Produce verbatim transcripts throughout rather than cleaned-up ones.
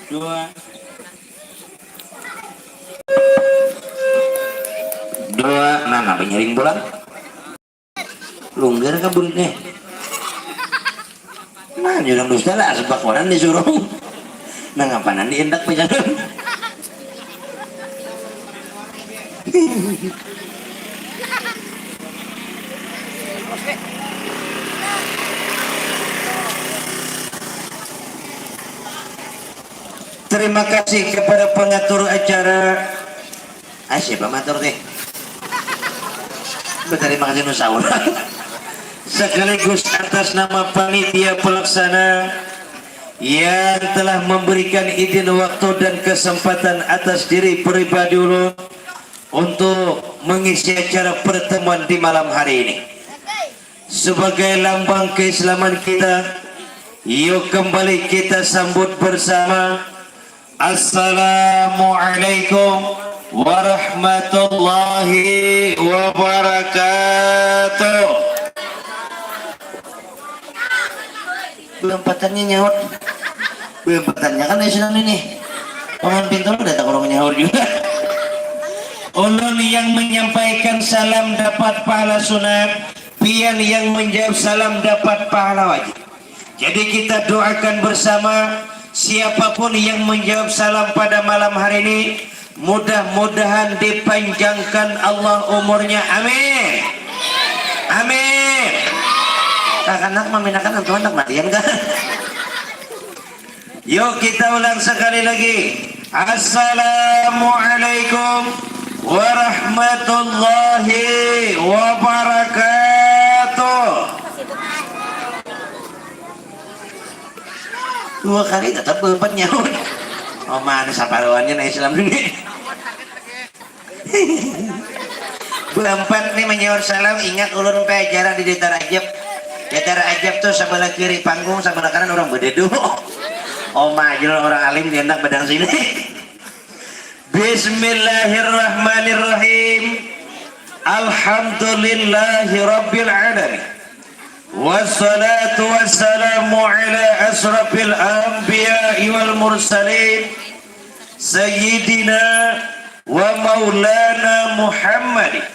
Dua. Dua. Nah, nah, nyaring pulang. Lunggar ka burit nih. Nah, jurang dusta lah, sebab orang disuruh. Nah, ngapanan diendak pajalan. Terima kasih kepada pengatur acara. Ah, siapa matur nih? Berterima kasih nu saurang. Sekaligus atas nama panitia pelaksana yang telah memberikan izin waktu dan kesempatan atas diri pribadi ulun untuk mengisi acara pertemuan di malam hari ini. Sebagai lambang keislaman kita, yuk kembali kita sambut bersama. Assalamualaikum warahmatullahi wabarakatuh. Beempatannya nyaut. Beempatannya kan ya sudah ini. Paman pintu lu datang orang nyaut juga. Ulun yang menyampaikan salam dapat pahala sunat, pian yang menjawab salam dapat pahala wajib. Jadi kita doakan bersama, siapapun yang menjawab salam pada malam hari ini, mudah-mudahan dipanjangkan Allah umurnya. Amin. Amin. Kakanak maminakan antu handak matian kah? Yuk kita ulang sekali lagi. Assalamualaikum warahmatullahi wabarakatuh. Dua kali tetap beempat nyaut. Oh, mana saparuannya na Islam ini? Beempat nih menyaut salam, ingat ulun pe acara di Datar Ajab. Datar Ajab tuh sebelah kiri panggung, sebelah kanan orang bededu. Oma aja orang alim di anak bedang sini. Bismillahirrahmanirrahim. Alhamdulillahirabbil alamin. Wassalatu wassalamu ala asrafil anbiya'i wal mursalin, sayyidina wa maulana Muhammad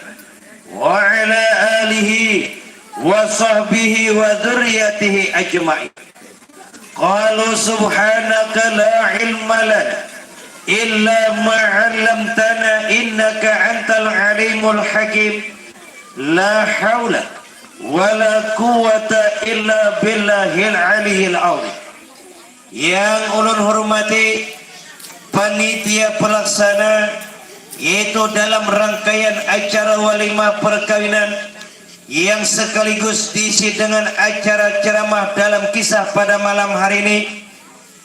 wa ala alihi wa sahbihi wa dzurriyyatihi ajma'in. Qalu subhanaka la ilma lana illa ma 'allamtana innaka antal alimul hakim. La haula wala quwwata illa billahil aliyil azim. Yang ulun hormati panitia pelaksana, yaitu dalam rangkaian acara walimah perkawinan yang sekaligus diisi dengan acara ceramah dalam kisah pada malam hari ini,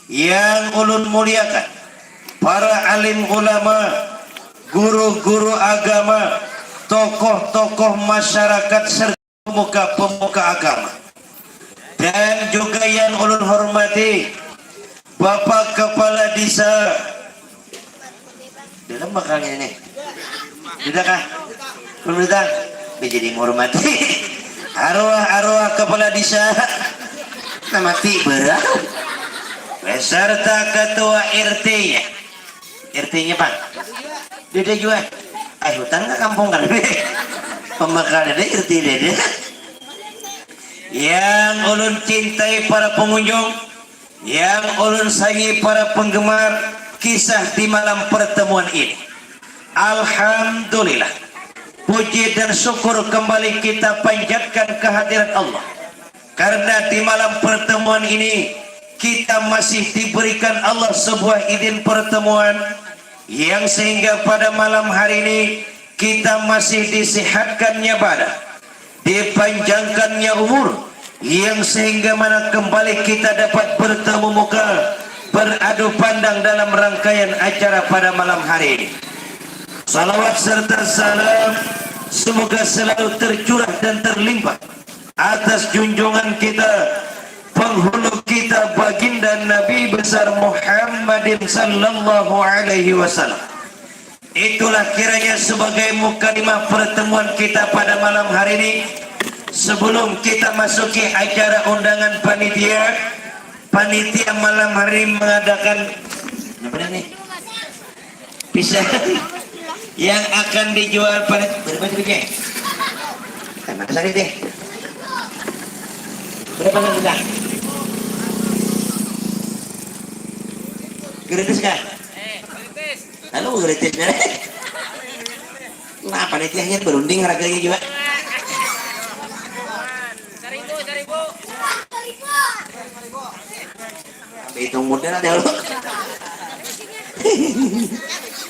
yang ulun muliakan para alim ulama, guru-guru agama, tokoh-tokoh masyarakat, serta pemuka-pemuka agama. Dan juga yang ulun hormati Bapak Kepala Desa. Dalam bakalnya ini. Sudah kah? Belum datang? Jadi menghormati arwah-arwah Kepala Desa. Nah, mati berang. Beserta Ketua R T-nya. R T-nya, Pak. Dede jua. Ai, hutan ka kampung kan? Pembakal dede, R T dede. Yang ulun cintai para pengunjung, yang ulun sayangi para penggemar kisah di malam pertemuan ini. Alhamdulillah. Puji dan syukur kembali kita panjatkan kehadirat Allah. Karena di malam pertemuan ini, kita masih diberikan Allah sebuah izin pertemuan yang sehingga pada malam hari ini kita masih disehatkannya badan, dipanjangkannya umur, yang sehingga mana kembali kita dapat bertemu muka, beradu pandang dalam rangkaian acara pada malam hari ini. Salawat serta salam semoga selalu tercurah dan terlimpah atas junjungan kita, penghulu kita, Baginda Nabi Besar Muhammadin Sallallahu Alaihi Wasallam. Itulah kiranya sebagai mukadimah pertemuan kita pada malam hari ini. Sebelum kita masuki acara undangan panitia, Panitia malam hari mengadakan apa nih? Pisang yang akan dijual pada berapa itu, Jeng? Kan mana sakit deh? Berapa kan kita? Gratis kah? Lalu gratis deh. Nah, panitianya berunding harganya juga. Seribu, seribu. Sampai hitung modal ada lo.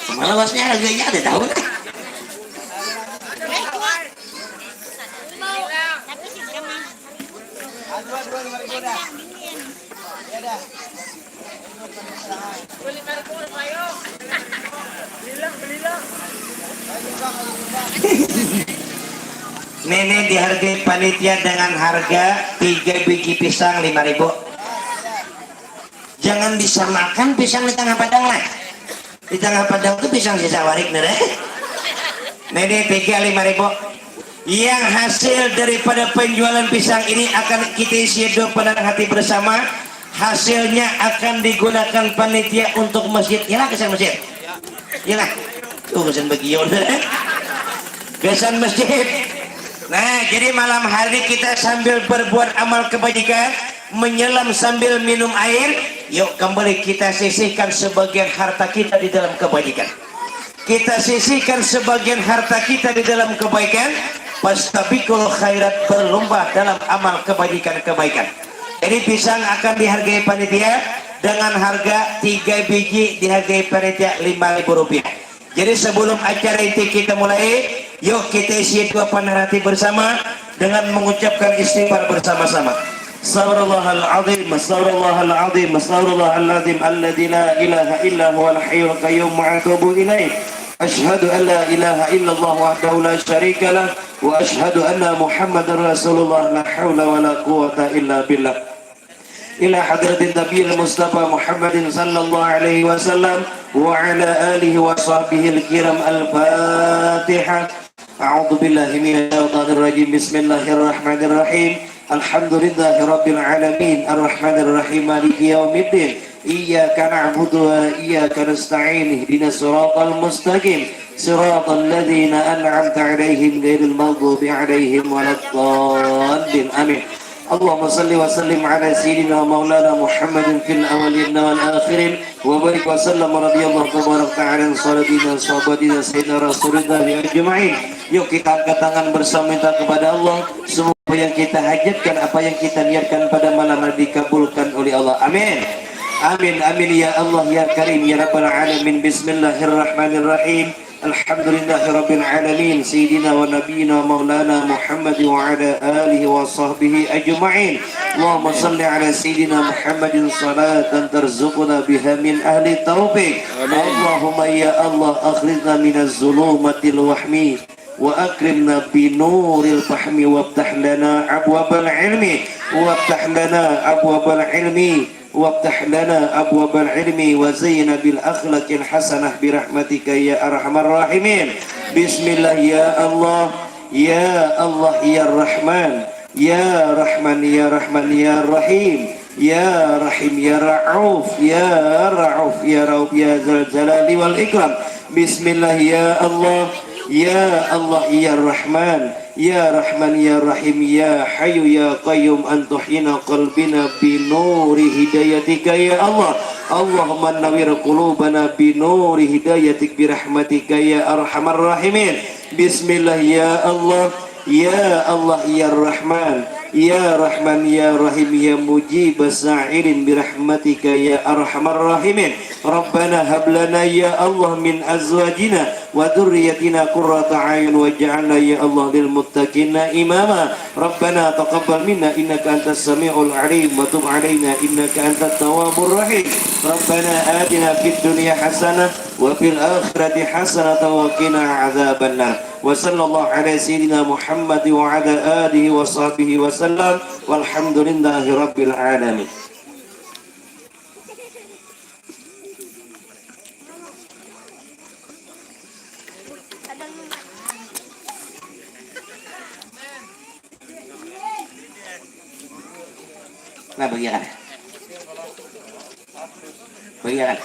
Kemana bosnya harganya ada tahu? Nenek dihargai panitia dengan harga tiga biji pisang lima ribu. Jangan disamakan pisang di tengah padang lah. Di tengah padang tu pisang sisa warik nih deh. Nenek tiga lima ribu. Yang hasil daripada penjualan pisang ini akan kita isi doa penahan hati bersama. Hasilnya akan digunakan panitia untuk masjid. Yalah, kesan masjid. Yalah. Tuh kesan bagion. Kesan masjid. Nah, jadi malam hari kita sambil berbuat amal kebajikan, menyelam sambil minum air. Yuk, kembali kita sisihkan sebagian harta kita di dalam kebajikan. Kita sisihkan sebagian harta kita di dalam kebaikan. Fastabiqul khairat, berlomba dalam amal kebajikan-kebaikan. Jadi pisang akan dihargai panitia dengan harga tiga biji dihargai panitia lima ribu rupiah. Jadi sebelum acara inti kita mulai, yuk kita isi dua panah hati bersama dengan mengucapkan istighfar bersama-sama. Astagfirullahaladzim, astagfirullahaladzim, astagfirullahaladzim alladzi la ilaha illa huwal hayyul qayyum wa atubu ilaih. Asyhadu an la ilaha illallah wahdahu la syarika lah wa asyhadu anna Muhammadar Rasulullah la haula wa la quwwata illa billah. Ila hadratin Nabi Mustafa Muhammadin sallallahu alaihi wasallam wa ala alihi wa sahbihi al-kiram. Al-Fatihah. A'udzu billahi minasyaitonir rajim. Bismillahirrahmanirrahim. Alhamdulillahi rabbil alamin. Arrahmanirrahim. Maliki yaumiddin. Iyyaka na'budu wa iyyaka nasta'in. Ihdinas siratal mustaqim. Siratal ladzina an'amta 'alaihim ghairil maghdubi 'alaihim waladdallin. Amin. Allahumma salli wa sallim ala sayyidina wa maulana Muhammadin fil awwalin wal akhirin wa barik wa sallam radhiyallahu tabaraka ta'ala an sayyidina sahabatina sayyidina Rasulillah ajma'in. Yuk kita angkat tangan bersama minta kepada Allah semua apa yang kita hajatkan, apa yang kita niatkan pada malam hari dikabulkan oleh Allah. Amin. Amin amin ya Allah ya Karim ya Rabbal alamin. Bismillahirrahmanirrahim. Alhamdulillahirabbil alamin, sayyidina wa nabiyyina wa maulana Muhammad wa ala alihi wa sahbihi ajma'in. Allahumma salli ala sayyidina Muhammadin salatan tarzuquna biha min ahli taufik. Allahumma ya Allah akhrijna minaz zulumatil wahmi wa akrimna binuril fahmi waftah lana abwabal ilmi waftah lana abwabal ilmi. Waftah lana abwabal ilmi wa zayyina bil akhlaqil hasanah birahmatika ya arhamar rahimin. Bismillah ya Allah, ya Allah ya Rahman, ya Rahman ya Rahman ya Rahim, ya Rahim ya Rauf, ya Rauf ya Rauf ya Zal Jalali wal Ikram. Bismillah ya Allah, ya Allah ya Rahman, ya Rahman ya Rahim ya Hayyu ya Qayyum an tuhyina qalbina bi nuri hidayatika ya Allah. Allahumma nawwir qulubana bi nuri hidayatik bi rahmatika ya arhamar rahimin. Bismillah ya Allah, ya Allah ya Rahman, ya Rahman ya Rahim ya mujibas sa'ilin bi rahmatika ya arhamar rahimin. Rabbana hab lana ya Allah min azwajina wa dzurriyyatina qurrata a'yun waj'alna ya Allah lil muttaqina imama. Rabbana taqabbal minna innaka antas samiul alim wa tub alaina innaka antat tawwabur rahim. Rabbana atina fid dunya hasanah wa fil akhirati hasanah wa qina adzabannar. Wa sallallahu ala sayyidina Muhammad wa ala alihi wa sahbihi wa sallam. Walhamdulillahi rabbil alamin. Nah, bagian. Bagian.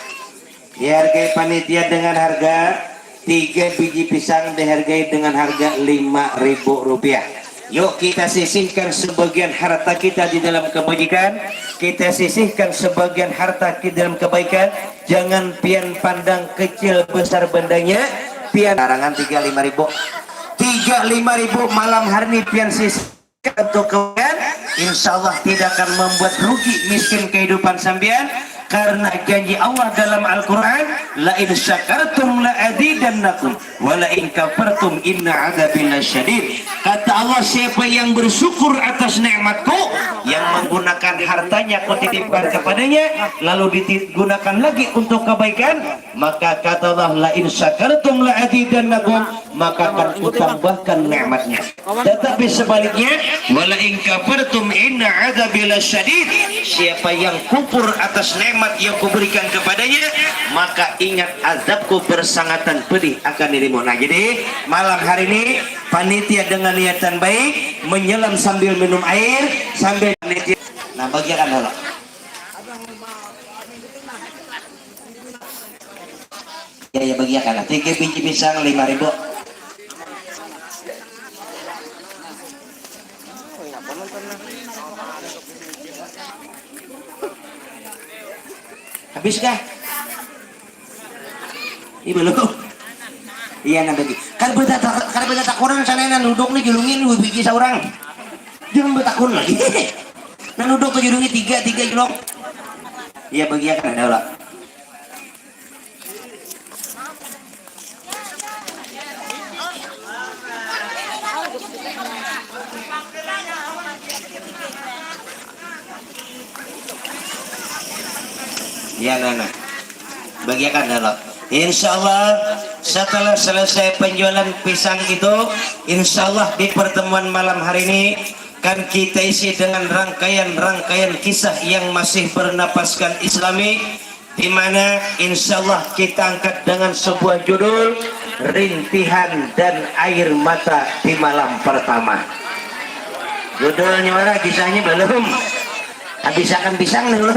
Dihargai panitia dengan harga tiga biji pisang dihargai dengan harga lima ribu rupiah. Yuk kita sisihkan sebagian harta kita di dalam kebajikan. Kita sisihkan sebagian harta kita dalam kebaikan. Jangan pian pandang kecil besar bendanya. Pian larangan tiga lima ribu. Tiga lima ribu malam hari ini pian sisih untuk kalian, insya Allah tidak akan membuat rugi miskin kehidupan sampean, karena janji Allah dalam Al-Quran, "La in syakartum la azidannakum, wa la in kafartum inna adzabi lasyadid." Kata Allah, siapa yang bersyukur atas nikmatku, yang menggunakan hartanya kutitipkan kepadanya, lalu digunakan lagi untuk kebaikan, maka kata Allah, "La in syakartum la azidannakum," maka akan kutambahkan nikmatnya. Tetapi sebaliknya, "Wala in kafartum inna adzabi lasyadid." Siapa yang kufur atas nikmat yang kuberikan kepadanya, maka ingat azabku bersangatan pedih akan dirimu. Nah, jadi malam hari ini panitia dengan niatan baik menyelam sambil minum air sambil panitia. Nah, bagiakan dulu. Ya, ya, bagiakan lah. Tiga biji pisang lima ribu. Habis kah? Ini belum. Iya, nah bagi. Kan beda tak kan beda takunan sana, nah duduk nih julungin dua biji seorang. Jangan bertakun lagi. Nah duduk tuh julungin tiga tiga julung. Iya, bagiakan ada lah. Ya, nah, nah. Bagiakan dulu. Insya Allah, setelah selesai penjualan pisang itu, insya Allah di pertemuan malam hari ini kan kita isi dengan rangkaian-rangkaian kisah yang masih bernapaskan Islami, di mana insya Allah kita angkat dengan sebuah judul Rintihan dan Air Mata di Malam Pertama. Judulnya mana, kisahnya belum. Habisakan pisang dulu.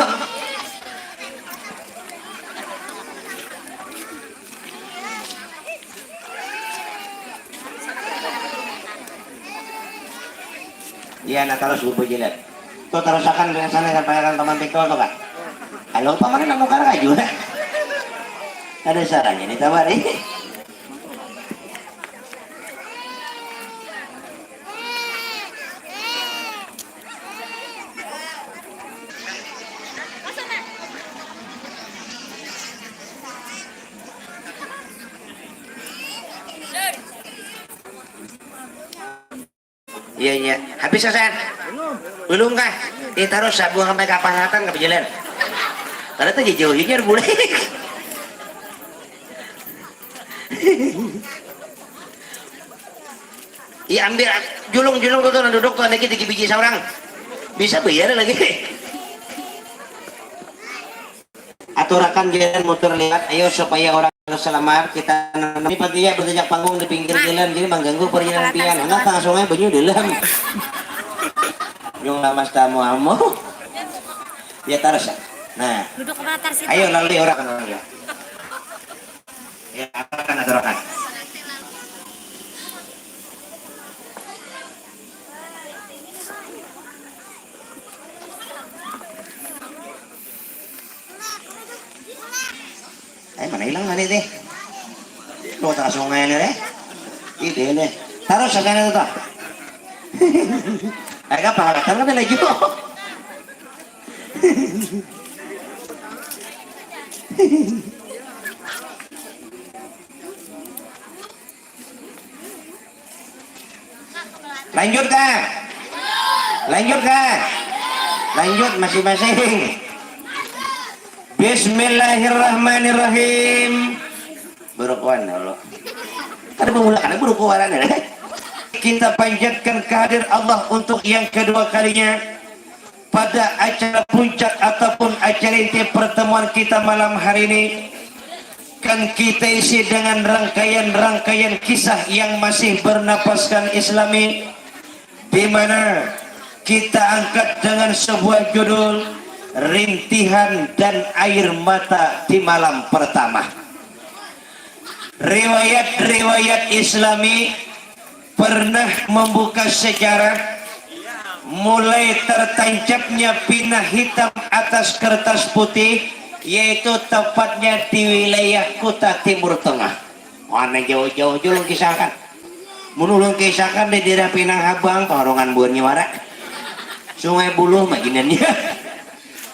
Iya, nah terus bubu jilat. Tuh terusakan dengan sana sampai orang teman pikul tuh, Kak. Halo, Pak, mana nang nukar kaju, nah? Ada saranya nih, tawar, eh. Iya, iya. Habis, Hasan? Belum kah? Ini taruh sabuang sampai kapan hatan ke jalan. Karena tuh jauh-jauh bule. Iya, ambil julung-julung tuh, tuh, duduk tuh, ada tiga biji seorang. Bisa bayar lagi. Aturakan jalan motor lewat, ayo supaya orang selamat. Kita ini panitia bertinjak panggung di pinggir jalan, jadi mengganggu perjalanan pian. Nah, tengah sungai banyu dalam. Nyung lamas tamu amu. Ya, taras ya. Nah. Duduk rata situ. Ayo, lalui orang. Ya, aturakan, aturakan. Eh, mana hilang tadi teh? Tuh, tengah sungai nih, deh. Ini deh. Taruh sana tuh, tuh. Eh, apa halakan kan lagi tuh. Lanjut kah? Lanjut kah? Lanjut masing-masing. Bismillahirrahmanirrahim. Burukuan dulu. Kada memulakan burukuan ya. Kita panjatkan kehadirat Allah untuk yang kedua kalinya pada acara puncak ataupun acara inti pertemuan kita malam hari ini. Kan kita isi dengan rangkaian-rangkaian kisah yang masih bernapaskan Islami, di mana kita angkat dengan sebuah judul rintihan dan air mata di malam pertama. Riwayat-riwayat Islami pernah membuka sejarah mulai tertancapnya pinah hitam atas kertas putih, yaitu tepatnya di wilayah Kuta Timur Tengah. Mana jauh-jauh jul kisahkan. Mun ulun kisahkan di daerah Pinang Habang, Paharungan Buannya wara. Sungai Buluh maginannya.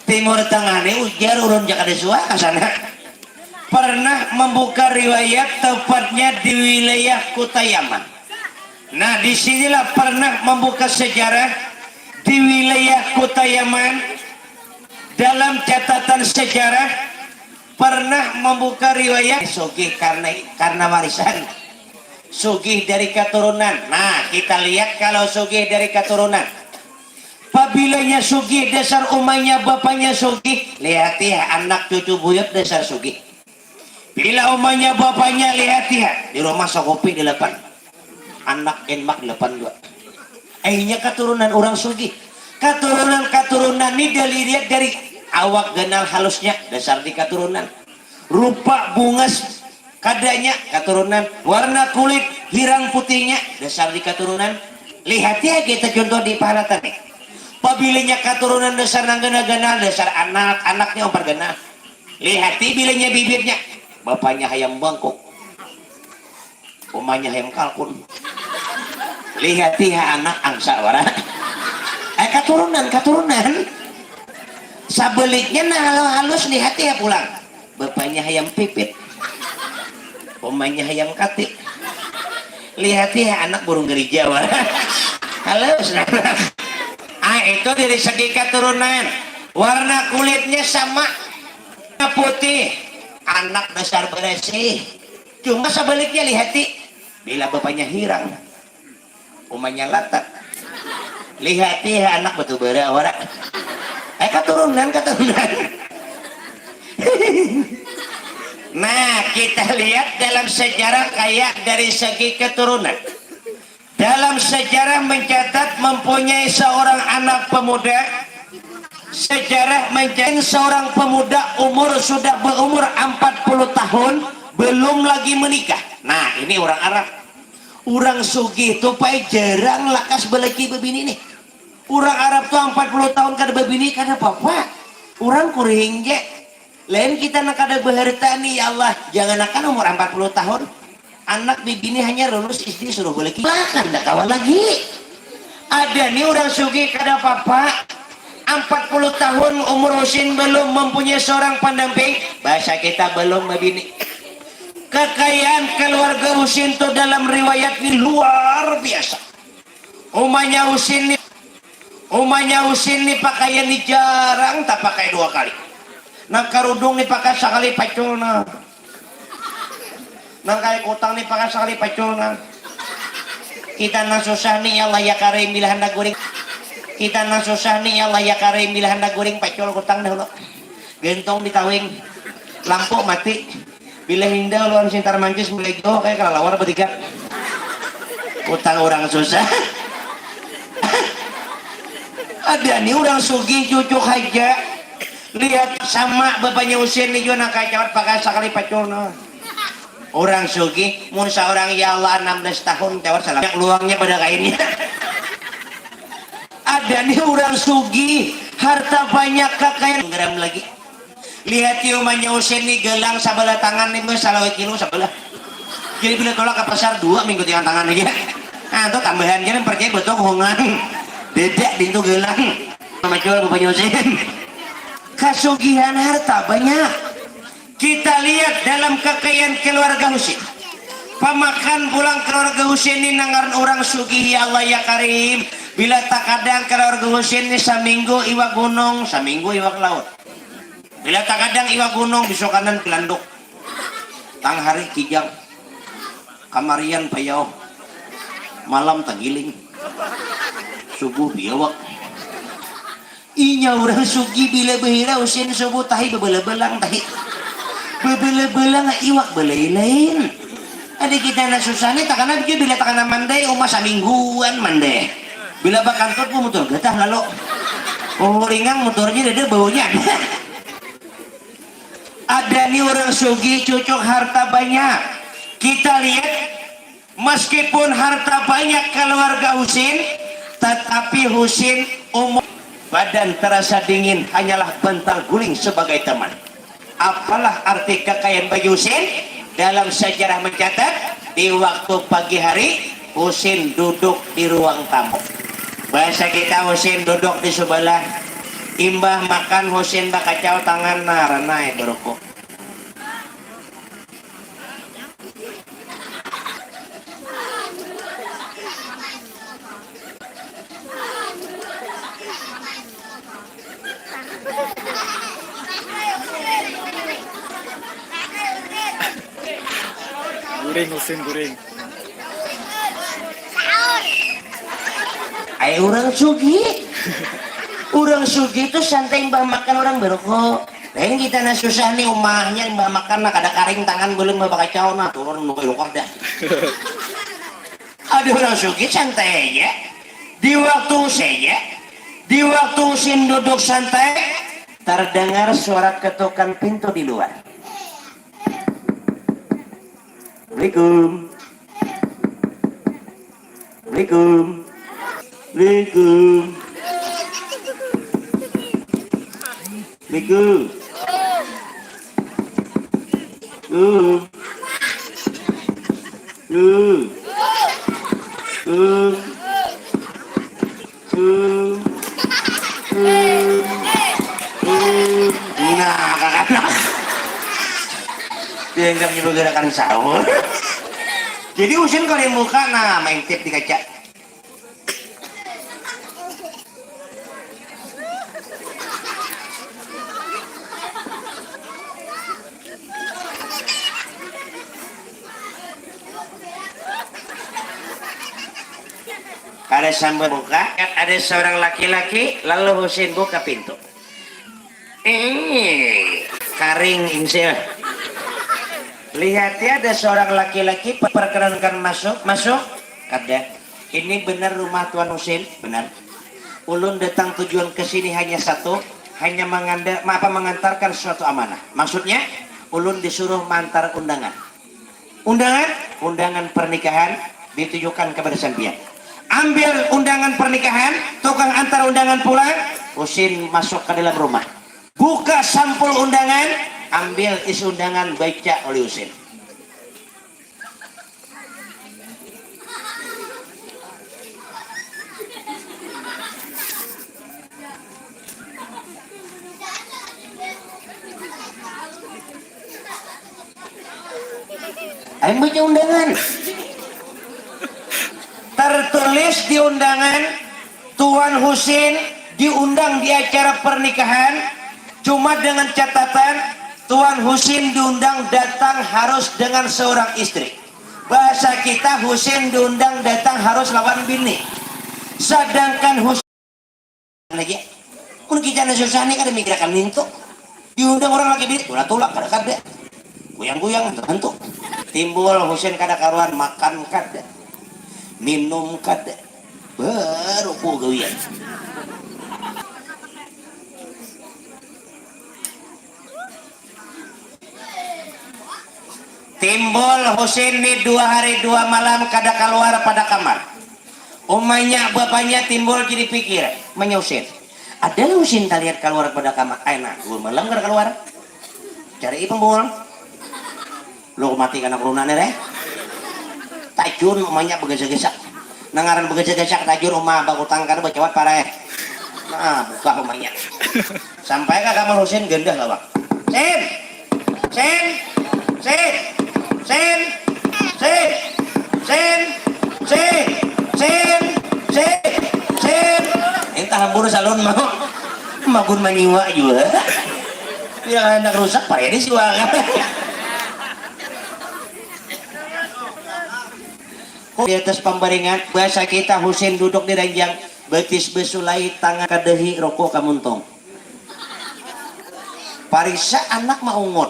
Timur Tengah ni ujar ulun ja kada suah ka sana. Pernah membuka riwayat tepatnya di wilayah Kuta Yaman. Nah, di sinilah pernah membuka sejarah di wilayah Kuta Yaman. Dalam catatan sejarah pernah membuka riwayat sugih karena karena warisan. Sugih dari keturunan. Nah, kita lihat kalau sugih dari keturunan. Pabilanya sugih dasar umanya bapanya sugih, lihati anak cucu buyut dasar sugih. Bila umanya bapanya, lihati di rumah sakopi delapan, anak inmak delapan dua. Akhirnya keturunan orang sugih. Keturunan-keturunan ni dilihat dari awak ganal halusnya, dasar di keturunan. Rupa bungas kadanya, keturunan. Warna kulit hirang putihnya, dasar di keturunan. Lihati kita contoh di pahalatan nih. Pabilinya keturunan dasar nang ganal-ganal, dasar anak, anaknya umpar ganal. Lihati bilanya bibirnya, bapanya hayam bangkuk, umanya hayam kalkun. Lihati ha anak angsa wara. Eh, keturunan, keturunan. Sabaliknya nah halus-halus, lihati ha pulang, bapanya hayam pipit, umanya hayam kati. Lihati ha anak burung gereja wara. Halus nah. Ah, itu dari segi keturunan. Warna kulitnya sama, putih, anak dasar beresih. Cuma sebaliknya, lihati, bila bapanya hirang, umanya latak. Lihati anak batu bara wara. Eh, keturunan, keturunan. Nah, kita lihat dalam sejarah kayak dari segi keturunan. Dalam sejarah mencatat mempunyai seorang anak pemuda, sejarah mencatat seorang pemuda umur sudah berumur empat puluh tahun, belum lagi menikah. Nah, ini orang Arab. Orang sugih tu pai jarang lakas balaki babini nih. Orang Arab tu empat puluh tahun kada babini kada apa-apa. Orang kurihing je. Lain kita nang kada baharta ni, ya Allah, janganakan umur empat puluh tahun, anak bibini hanya lulus S D suruh balaki. Lah, kada kawa lagi. Ada ni urang sugih kada papa, empat puluh tahun umur husin balum mampunyai saurang pandamping, bahasa kita balum babini. Kakayaan kaluarga husin tu dalam riwayat ni luar biasa. Umanya husin ni Umanya husin ni pakaian ni jarang tapakai dua kali. Nang karudung ni pakai sakali pacul nah. Nang kaya kutang ni pakai sakali pacul nah. Kita nang susah ni, ya Allah ya Karim, bila handak guring. Kita nang susah ni, ya Allah ya Karim, bila handak guring pacul kutang dahulu. Gantung di tawing. Lampu mati. Bila hinda lawan Sintar Mancis mulai jauh kaya kalalawar batiga. Kutang urang susah. Ada ni urang sugih cucuk haja. Lihat sama bapanya husin ni jua nang kaya cawat pakai sakali pacul no. Urang sugih mun saurang ya Allah enam belas tahun cawat salah luangnya pada kainnya. Ada ni urang sugih harta banyak kakayaan geram lagi. Lihati umanya husin ni galang sabalah tangan ni bos, salawe kilo sabalah. Jadi bila tolak ka pasar dua minggu tiang tangan aja. Nah, tu tambahan jalan percaya betok hongan. Dedak dintu galang. Macul bapanya husin. Kasugihan harta banyak. Kita lihat dalam kakayaan keluarga husin. Pamakan pulang keluarga husin ni nang ngaran urang sugih, ya Allah ya Karim. Bila takadang keluarga husin ni saminggu iwak gunung, saminggu iwak laut. Bila takadang iwak gunung, bisokanan pilanduk. Tang hari kijang. Kamarian payau. Malam tagiling. Subuh biawak. Inya urang sugih bila bahira husin subuh tahi babala-balang tahi. Babala-balang iwak balain-lain. Ada kita nang susah ni takana jua bila takana mandai uma samingguan mandai. Bila bakantut pun mutur gatah lalu. Oh, ringang motornya ada baunya. Ada nih orang sugih cucuk harta banyak. Kita lihat, meskipun harta banyak keluarga Husin, tetapi Husin umur badan terasa dingin hanyalah bantal guling sebagai teman. Apalah arti kekayaan bagi Husin? Dalam sejarah mencatat, di waktu pagi hari, Husin duduk di ruang tamu. Bahasa kita, Husin duduk di sebelah. Imbah makan, Husin bakacau tangan, nah, ranai berukuk. Guring, Husin, guring. Ai orang sugih. Orang sugih tu santai imbah makan orang berokok. Lain kita nah susah nih umahnya imbah makan nah kada karing tangan belum bakacau nah turun nukar nukar dah. Ada orang sugih santai aja. Di waktu saja, di waktu Husin duduk santai, terdengar suara ketukan pintu di luar. Assalamualaikum. Assalamualaikum. Assalamualaikum. Assalamualaikum. Assalamualaikum. Assalamualaikum. Nah, kakak. Dianggap juga gerakan sahur. Jadi Husin kalau yang buka, nah, main tip di kaca. Kada sambil buka, ada seorang laki-laki lalu Husin buka pintu. Eh, karing insil. Lihat ya, ada seorang laki-laki, perkenankan masuk, masuk. Kada. Ini benar rumah Tuan Husin? Benar. Ulun datang tujuan ke sini hanya satu, hanya menganda, apa, mengantarkan suatu amanah. Maksudnya, ulun disuruh mantar undangan. Undangan, undangan pernikahan ditujukan kepada sampian. Ambil undangan pernikahan, tukang antar undangan pulang, Husin masuk ke dalam rumah. Buka sampul undangan, ambil isi undangan, baca oleh Husin. Ayo baca undangan. Tertulis di undangan, Tuan Husin diundang di acara pernikahan, cuma dengan catatan Tuan Husin diundang datang harus dengan seorang istri. Bahasa kita, Husin diundang datang harus lawan bini. Sedangkan Husin lagi, mun kita nang susah nih kada mikirakan nintu. Diundang orang lagi duit, tulak-tulak, kada-kada. Guyang-guyang, hantu-hantu. Timbul Husin kada karuan, makan kada, minum kada. Baru ku gawian. Timbul Husin ni dua hari dua malam kada kaluar pada kamar. Umanya bapanya Timbul jadi pikir, manya Husin. Ada lah Husin talihat kaluar pada kamar. Ai nah, dua malam kada kaluar. Cari ipang Bul. Lo mati kana kuruna ni reh. Tajun umanya bagasa-gasa. Nang ngaran bagasa-gasa tajun uma bakutang kada bacawat pareh. Nah, buka umanya. Sampai ka kamar Husin gendah lawak. Sin! Sin! Sin! Sin! Sin! Sin! Sin! Sin! Sin! Sin! Entah hampur salun mau. Magun manyiwa jua. Bila handak rusak payah disiwa. Di atas pambaringan, bahasa kita Husin duduk di ranjang, batis basulai, tangan kadahi, rokok kamuntung. Pariksa anak maungut.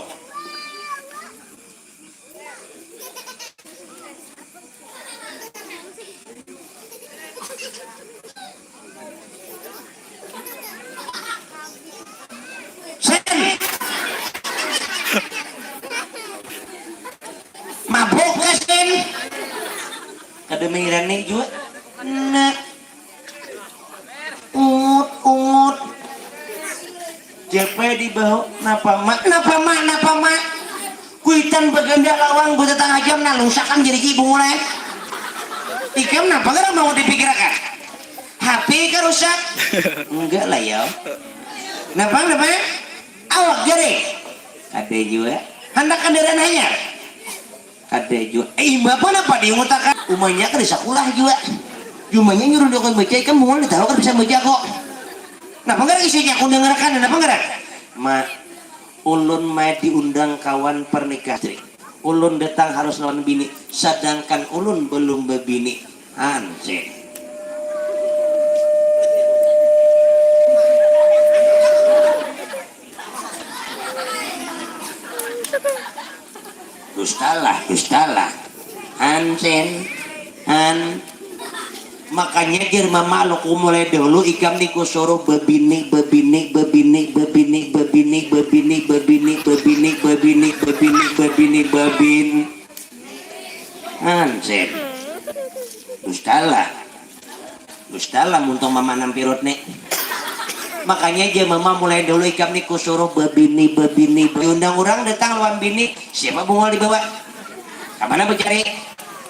Mabuk kasin. Kada mengirani jua. Nah. Ungut, ungut. Japa di bahu, napa mak, napa mak, napa mak. Kuitan baganda lawang, buta tangah jam, nah lusakan jadi ibu mulai. Ikam napa garang mau dipikirakan? H P ka rusak? Enggak lah ya. Napa, napa? Awak gari? Ada jua. Handak kendaraan hanyar? Kada jua. Eh, imbah apa napa diungutakan? Umanya kada sakulah jua. Jumanya nyuruh dia baca, ikam mungul ditahu kada bisa baca kok. Napa ngaran isinya? Aku dengarkan, napa ngaran? Ma, ulun ma diundang kawan pernikah, Tri. Ulun datang harus lawan bini, sedangkan ulun belum bebini. Hansip. Dustalah, dustalah. Hansen, han. Makanya jar mama, lo ku mulai dahulu ikam ni ku suruh bebini, bebini, bebini, bebini, bebini, bebini, bebini, bebini, bebini, bebini, bebini, bebin. Hansen. Dustalah. Dusta lah muntung mama nampirut ni. Makanya aja mama mulai dulu ikam ni kusuruh bebini, bebini, diundang urang datang lawan bini, siapa bungul dibawa? Kamana bacari?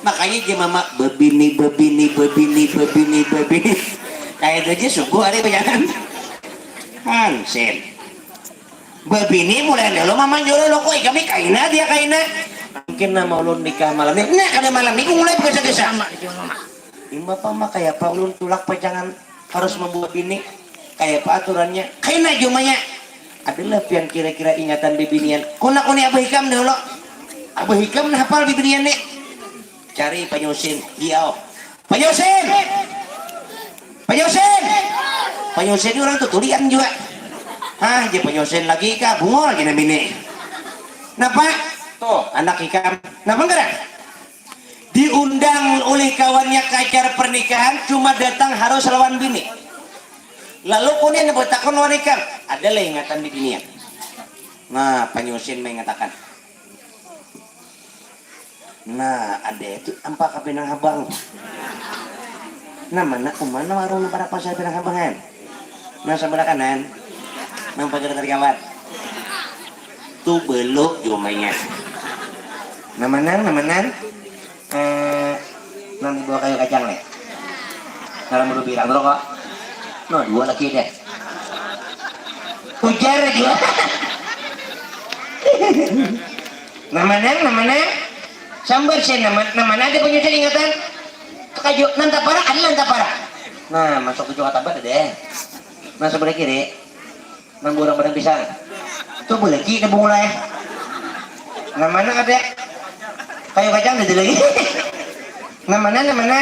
Makanya aja mama bebini, bebini, bebini, bebini, bebini. Kaya itu aja sungguh hari bajangan. Hansin. Bebini mulai dulu mama nyuruh lo koi kami kaina dia kaina. Mungkin nama ulun nikah malam ni. Nah kada malam ni mulai begasa-gasa. Sama aja mama. Imbah pama kayapa ulun tulak pacangan harus mambawa bini, kayapa aturannya? Kaina jumanya. Adalah pian kira-kira ingatan bibinian? Kuna kuni abah ikam dahulu. Abah ikam nah hapal bibinian ni. Cari panyusin, diau. Panyusin. Panyusin. Panyusin ni urang tutulian jua. Hah, ja panyusin lagi kah bungul gina bini. Napa? Tuh anak ikam. Napa ngaran? Diundang ulih kawannya ka acara pernikahan, cuma datang harus lawan bini. Lalu kunin batakun lawan ikam, ada lah ingatan di binian? Nah, panyusin maingatakan. Nah, ada itu ampa ka Pinang Habang. Nah, mana, umana warung para pasar Pinang Habang kan? Nang sabelah kanan, nang pagar tadi kawat. Tu beluk jumanya. Namanan, namanan. Eh, nang dibawa kayu kacang nih. Dalam dua birang tuh kok. No, dua lagi deh. Ujar aja. Namanan, namanan. Sambar sih, nama, namanan ada punya ingatan. Kaju, nantapara, ada nantapara. Nah, masuk ke Jakarta Barat deh. Nah, sebelah kiri. Nang burang badan pisang. Tu belegi na bungulai. Nang mana ada? Kayu kacang ada lagi. Nang mana, nang mana?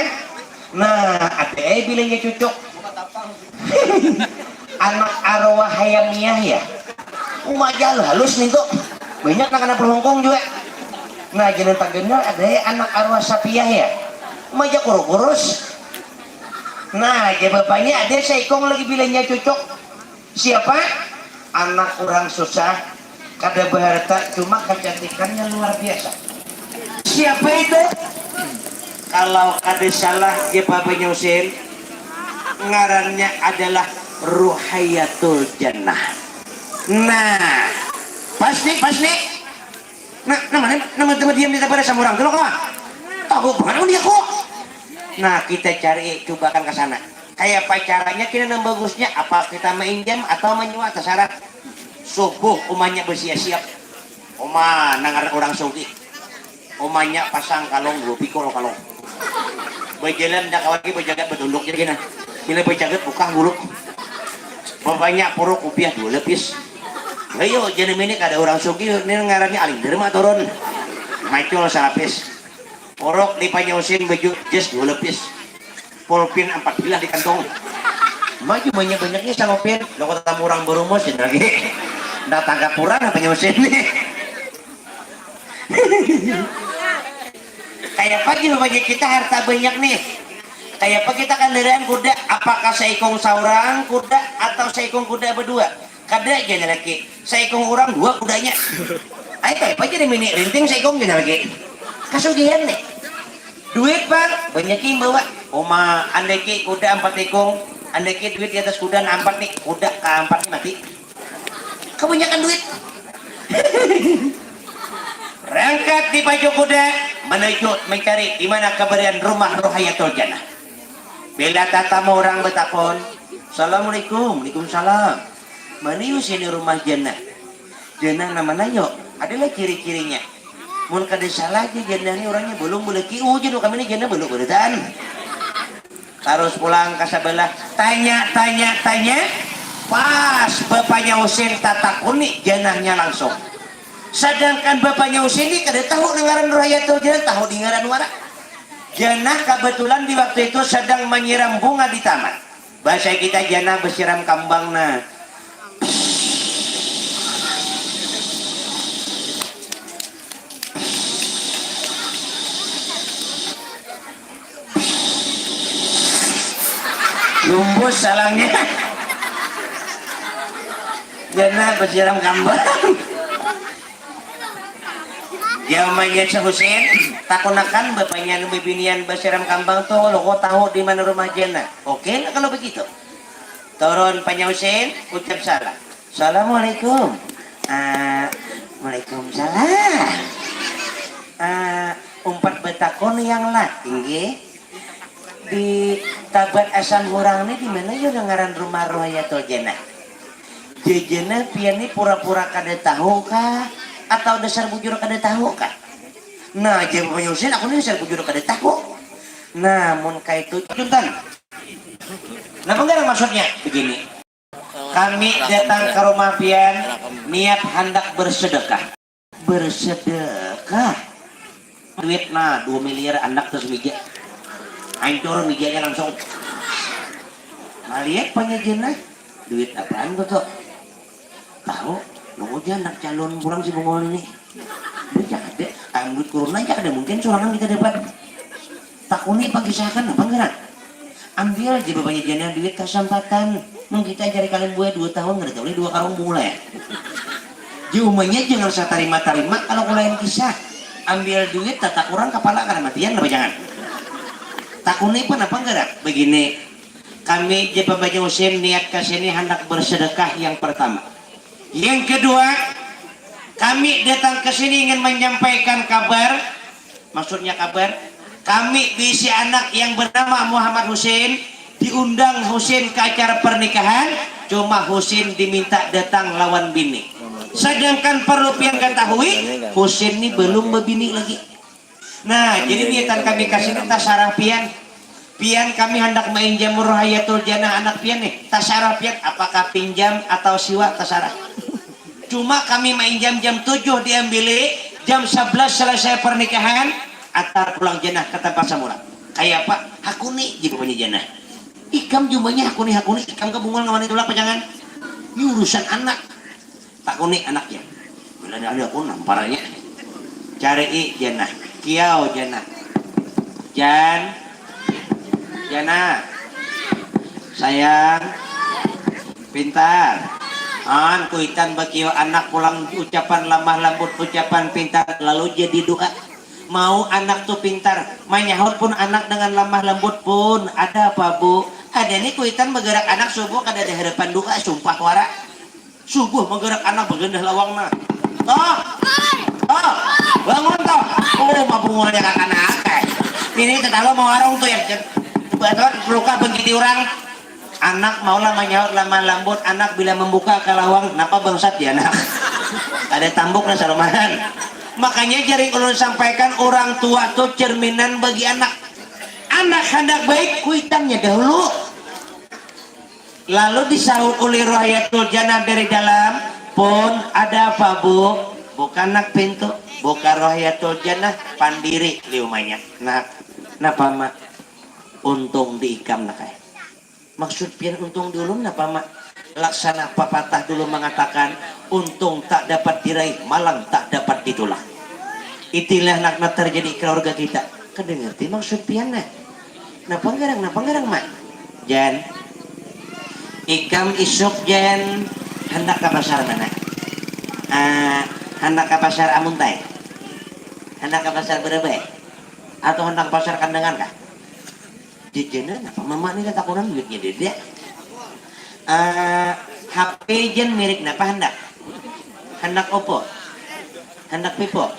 Nah, ada eh bilanya cucuk. Anak arwah hayam niah ya. Umajal halus nih tuh. Banyak nak kena pelungkung juga. Nah, jangan tak kenal ada eh anak arwah sapiah ya. Umaja kurus-kurus. Nah, aja bapaknya ada seikong lagi bilanya cucuk. Siapa? Anak orang susah, kada berharta, cuma kecantikannya luar biasa. Siapa itu? Kalau kada salah, Jepabanya Husin, ngarannya adalah Ruhayatul Jannah. Nah, pas nih, pas nih. Nah, nama, nama, nama diam di tempat sama orang dulu kawan. Tahu banget dia kok. Nah, kita cari cobakan ke sana. Kayak apa caranya kira nang bagusnya? Apa kita mainjam atau menyuap terserah. Subuh umanya bersiap-siap. Uma nangar orang sugih. Umanya pasang kalung dua pikul kalung. Berjalan dah kawan lagi berjagat bertunduk jadi kena. Bila berjagat buka bulu. Banyak puruk kupiah dua lepis. Ayo jadi ini kada orang sugih ini ngarannya alindir mah turun. Macul salapis. Puruk di panyusin baju jas dua lepis. Pulpin empat bilah di kantong. Maju banyak-banyaknya sangupin. Lo kota murang berumus ini lagi. Datang ke pura apa nyusin nih? Kayak apa gitu bagi kita harta banyak nih. Kayak apa kita kendaraan kuda? Apakah seikung seorang kuda atau seikung kuda berdua? Kada aja nih lagi. Seikung orang dua kudanya. Eh, apa jadi mini rinting seikung gini lagi. Kasugihan nih. Duit, Pak, banyak yang bawa. Uma, andai ki kuda empat ikung, andai ki duit di atas kuda na empat nih, kuda keempat nih mati. Kebanyakan duit. Rangkat di pacu kuda, menuju mencari di mana keberadaan rumah Ruhayatul Jannah. Bila tatamu orang betakon, "Assalamualaikum." "Waalaikumsalam." "Mana yu sini rumah Jannah?" "Jannah nama nayo?" "Adalah ciri-cirinya." "Mun kada salah aja Jannah ni orangnya belum boleh kiu aja kami ni Jannah belum boleh tan. Tarus pulang ka sabalah, tanya, tanya, tanya, pas bapanya Husin tatakuni janahnya langsung. Sadangkan bapanya Husin ni kada tahu nang ngaran Ruhayatul Jannah, tahu di ngaran wara. Janah kabetulan di waktu itu sedang manyiram bunga di taman. Bahasa kita janah besiram kambang nah. Lumbus salangnya. Janah basiram kambang. Jamannya si Husin takunakan bapanya nu bibinian basiram kambang tu, loko tahu di mana rumah Janah. Oke lah kalau begitu. Turun panya Husin, ucap salam. Assalamualaikum. Ah, waalaikumsalam. Ah, umpat betakun yang lah, inggih. Di tabat asam hurang ni di mana yo ngaran rumah Ruhayatul Janah? Jajana pian ni pura-pura kada tahu kah? Atau dasar bujur kada tahu kah? Nah, jawab Husin, aku ni dasar bujur kada tahu. Nah, mun kaitu, Juntan. Napa garang maksudnya? Begini. Kami datang ke rumah pian, niat handak bersedekah. Bersedekah? Duit nah, dua miliar anak terus mija. Hancur mijanya langsung. Malihat panya Janah, duit apaan tu tu? Tahu, nunggu ja anak calon pulang si Bungul ini. Duit kada, am duit kurun aja kada mungkin surangan kita dapat. Takuni pagisahakan apa gerak? Ambil ja bapanya Janah duit kasampatan. Mun kita cari kalian buaya dua tahun kada tahu ni dua karung mulai. Jumanya jangan satarima-tarima kalau kulayan kisah. Ambil duit tata kurang kepala kada matian apa jangan. Takuni pun apa gerak? Begini, kami ja pambanya Husin niat ke sini handak bersedekah yang pertama. Yang kedua, kami datang ke sini ingin menyampaikan kabar. Maksudnya kabar, kami bisi anak yang bernama Muhammad Husin, diundang Husin ke acara pernikahan, cuma Husin diminta datang lawan bini. Sedangkan perlu pian ketahui, Husin ni belum bebini lagi. Nah, jadi niatan kami ke sini tasarah pian. Pian kami handak mainjam Ruhayatul Janah anak pian nih. Tasarah pian, apakah pinjam atau siwa, tasarah. Cuma kami mainjam jam tujuh diambili, jam sebelas selesai pernikahan, atar pulang Janah ke tempat semula. Kayak apa? Hakuni, ji bapanya Janah. Ikam jumanya hakuni-hakuni, ikam ke Bungul ngawani tulak pajangan. Ini urusan anak. Takuni anaknya. Bila ada aku namparnya. Cari i Janah. Kiau Janah. Jan. Janah. Sayang. Pintar. An kuitan bakiau anak pulang ucapan lamah lambut ucapan pintar lalu jadi doa. Mau anak tu pintar, manyahut pun anak dengan lamah lambut pun ada apa bu? Ada ni kuitan bergerak anak subuh kada ada harapan doa sumpah wara. Subuh menggerak anak bagandah lawang nah. Toh. Toh. Bangun toh. Oh, mabungulnya kakanak. Ini tetalu mau warung tuh ya. Buat luka bengkiti orang. Anak maulah manyaut lamah lambut anak bila membuka ke lawang napa bangsat ya anak. Ada tambuk nah salumahan. Makanya jari ulun sampaikan orang tua tuh cerminan bagi anak. Anak hendak baik kuitannya dahulu. Lalu disahut oleh Rohayatul Jannah dari dalam, pun ada apa bu? Bukan nak pintu, bukan Rohayatul Jannah, pandiri liumanya. Nak, napa mak? Untung di ikam nak ay. Maksud pian untung di ulun napa mak? Laksana papatah dulu mangatakan, untung tak dapat diraih, malang tak dapat ditulak. Itilah nak terjadi keluarga kita. Kada ngerti maksud pian nah. Napa garang, napa garang mak? Jan. Ikam isuk Jan hendak ke pasar mana? Ah, Handak ka pasar Amuntai? Handak ka pasar Barabai? Atau handak ka pasar Kandangan kah? Jajanan apa mama ni, katakunan duitnya dede. Eh, H P jen merek napa handak? Handak Oppo? Handak Vivo?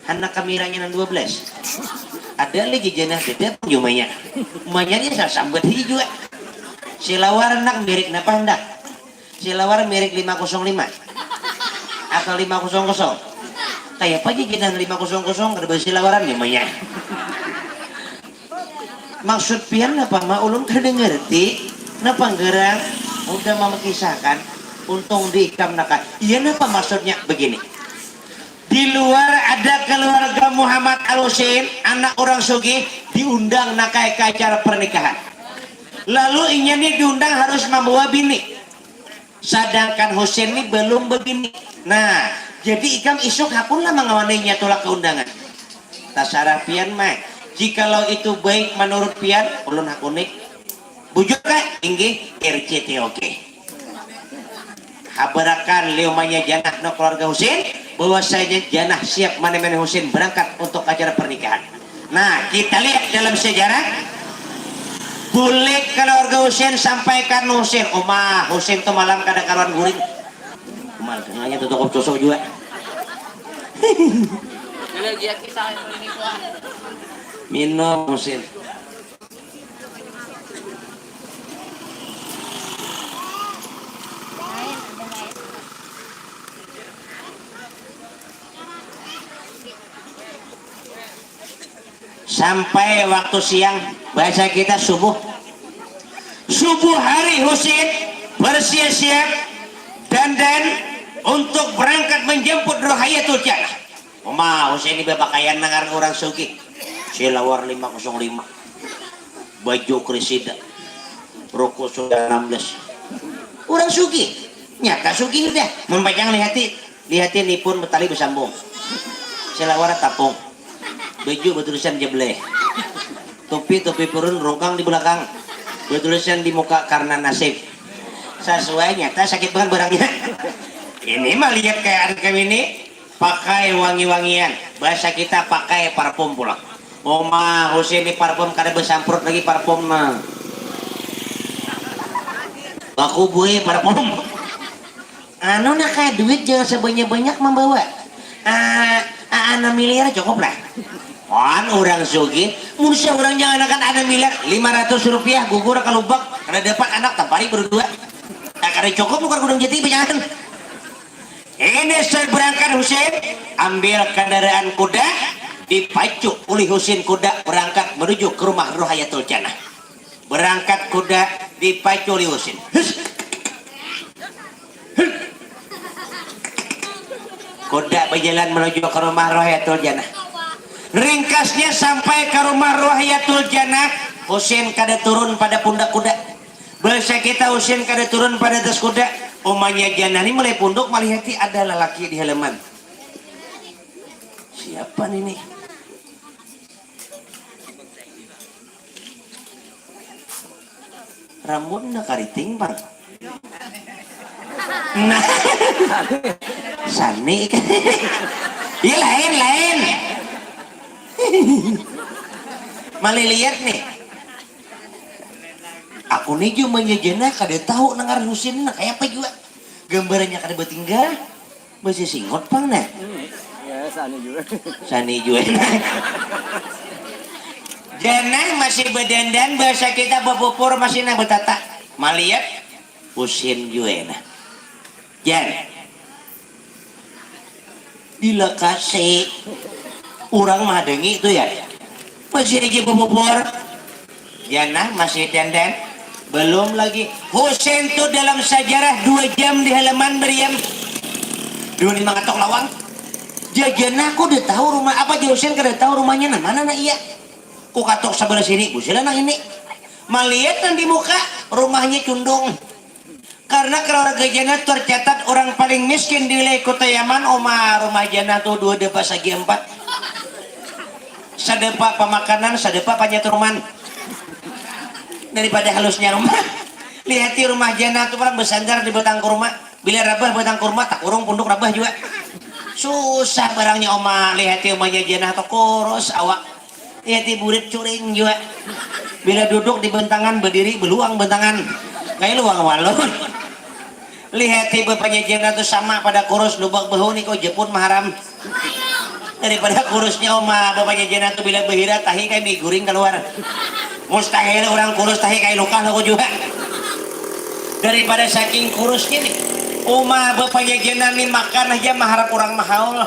Handak kameranya nang dua belas? Ada lagi jajanan dede pun jumanya. Umanya ni sasambat hiji jua. Silawar handak merek napa handak? Silawar merek lima kosong lima atau lima kosong kosong? Kayapa jajanan lima kosong kosong kada basilawaran jumanya. Maksud pian napa ma, ulun kada ngerti. Napa garang udah memakisahkan untung di ikam naka. Iya, napa maksudnya begini? Di luar ada keluarga Muhammad Al Husin, anak orang sugih, diundang naka ke acara pernikahan. Lalu inya ni diundang harus membawa bini. Sadangkan Husin ni belum bebini. Nah, jadi ikam isuk hakunlah mangawanainya tulak ke undangan. Tasarah pian mah. Jikalau itu baik menurut pian, ulun hakuni. Bujur kah? Inggih, R C T O K. Habarakan liumanya Janah no keluarga Husin bahwasanya Janah siap menemani Husin berangkat untuk acara pernikahan. Nah, kita lihat dalam sejarah. Bulik keluarga Husin sampaikan Husin. Umah Husin tuh malam kada karuan guring. Umah tengahnya tuh cukup cusuk juga. Minum Husin. Sampai waktu siang, bahasa kita subuh. Subuh hari Husin bersiap-siap dandan untuk berangkat menjemput Rohayatul Jannah. Mama Husin ini berpakaian nangar orang sugih. Silawar lima kosong lima. Baju krisida. Ruku sudah enam belas. Orang sugih. Nyata sugih udah. Mempajang lihati. Lihati nipun betali bersambung. Silawar tapung. Baju bertulisan jebleh. Topi, topi purun rungkang di belakang. Bertulisan di muka karena nasib. Sesuai nyata sakit banget barangnya. Ini mah lihat kayak kami ini pakai wangi-wangian. Bahasa kita pakai parfum pulang. Oma Husin ini parfum kada bersamprot lagi parfum nah. Baku bui parfum. Anu nak kaya duit jangan sebanyak-banyak membawa. Ah, ah, enam miliar cukup lah. Wan orang sugih, mun sia orang jangan akan enam miliar, lima ratus rupiah gugur ka lubak, kada dapat anak tampari berdua. Tak kada cukup bukan gudang jati jangan. Ini saya berangkat Husin, ambil kendaraan kuda, dipacu oleh Husin kuda berangkat menuju ke rumah Rohayatul Jannah. Berangkat kuda dipacu oleh Husin. Hus. Hus. Kuda berjalan menuju ke rumah Rohayatul Jannah. Ringkasnya sampai ke rumah Rohayatul Jannah, Husin kada turun pada pundak kuda. Bahasa kita Husin kada turun pada atas kuda. Umanya Jannah ni mulai punduk malihati ada lelaki di halaman. Siapa ini? Rambutnya kariting pang. Nah, sani kan. Iya lain lain. Maliliat nih. Aku nih jumanya Jannah kada tahu nang ngaran Husin nah kayak apa juga. Gambarannya kada bertinggal. Masih singot pang nah. Hmm. Ya, sani juga. Sani juga nah. Jannah masih bedandan bahasa kita bepupur masih nah betata. Maliat Husin juga nah. Jan. Dilekasi. Orang mahadangi tu ya. Masih aja bepupur. Jannah masih dandan. Belum lagi. Husin tu dalam sejarah dua jam di halaman beriam. Dua ni mangatok lawang. Jajana aku udah tahu rumah apa aja Husin kada tahu rumahnya nah mana nah iya. Ku katok sebelah sini, busilah nang ini. Malihat nang di muka, rumahnya cundung. Karena keluarga Jana tercatat orang paling miskin di wilayah kota Yaman, oma rumah Jana tuh dua depa sagi empat. Sadepa pemakanan, sadepa panyatruman. Daripada halusnya rumah. Lihati rumah Jana tuh orang bersandar di batang kurma. Bila rabah batang kurma, tak urung punduk rabah juga. Susah barangnya Oma, lihati umanya Janah tu kurus awak. Lihati burit curing jua. Bila duduk di bentangan, badiri beluang bentangan. Kaya luang walun. Lihati bapanya Janah tu sama pada kurus, lubak bahu ni kau jepun maharam. Daripada kurusnya Oma, bapanya Janah tu bila bahira tahi kaya mie guring kaluar. Mustahil urang kurus tahi kaya lukah laku jua. Daripada saking kurusnya ni, Oma bapanya Janah ni makan haja maharap urang mahaul.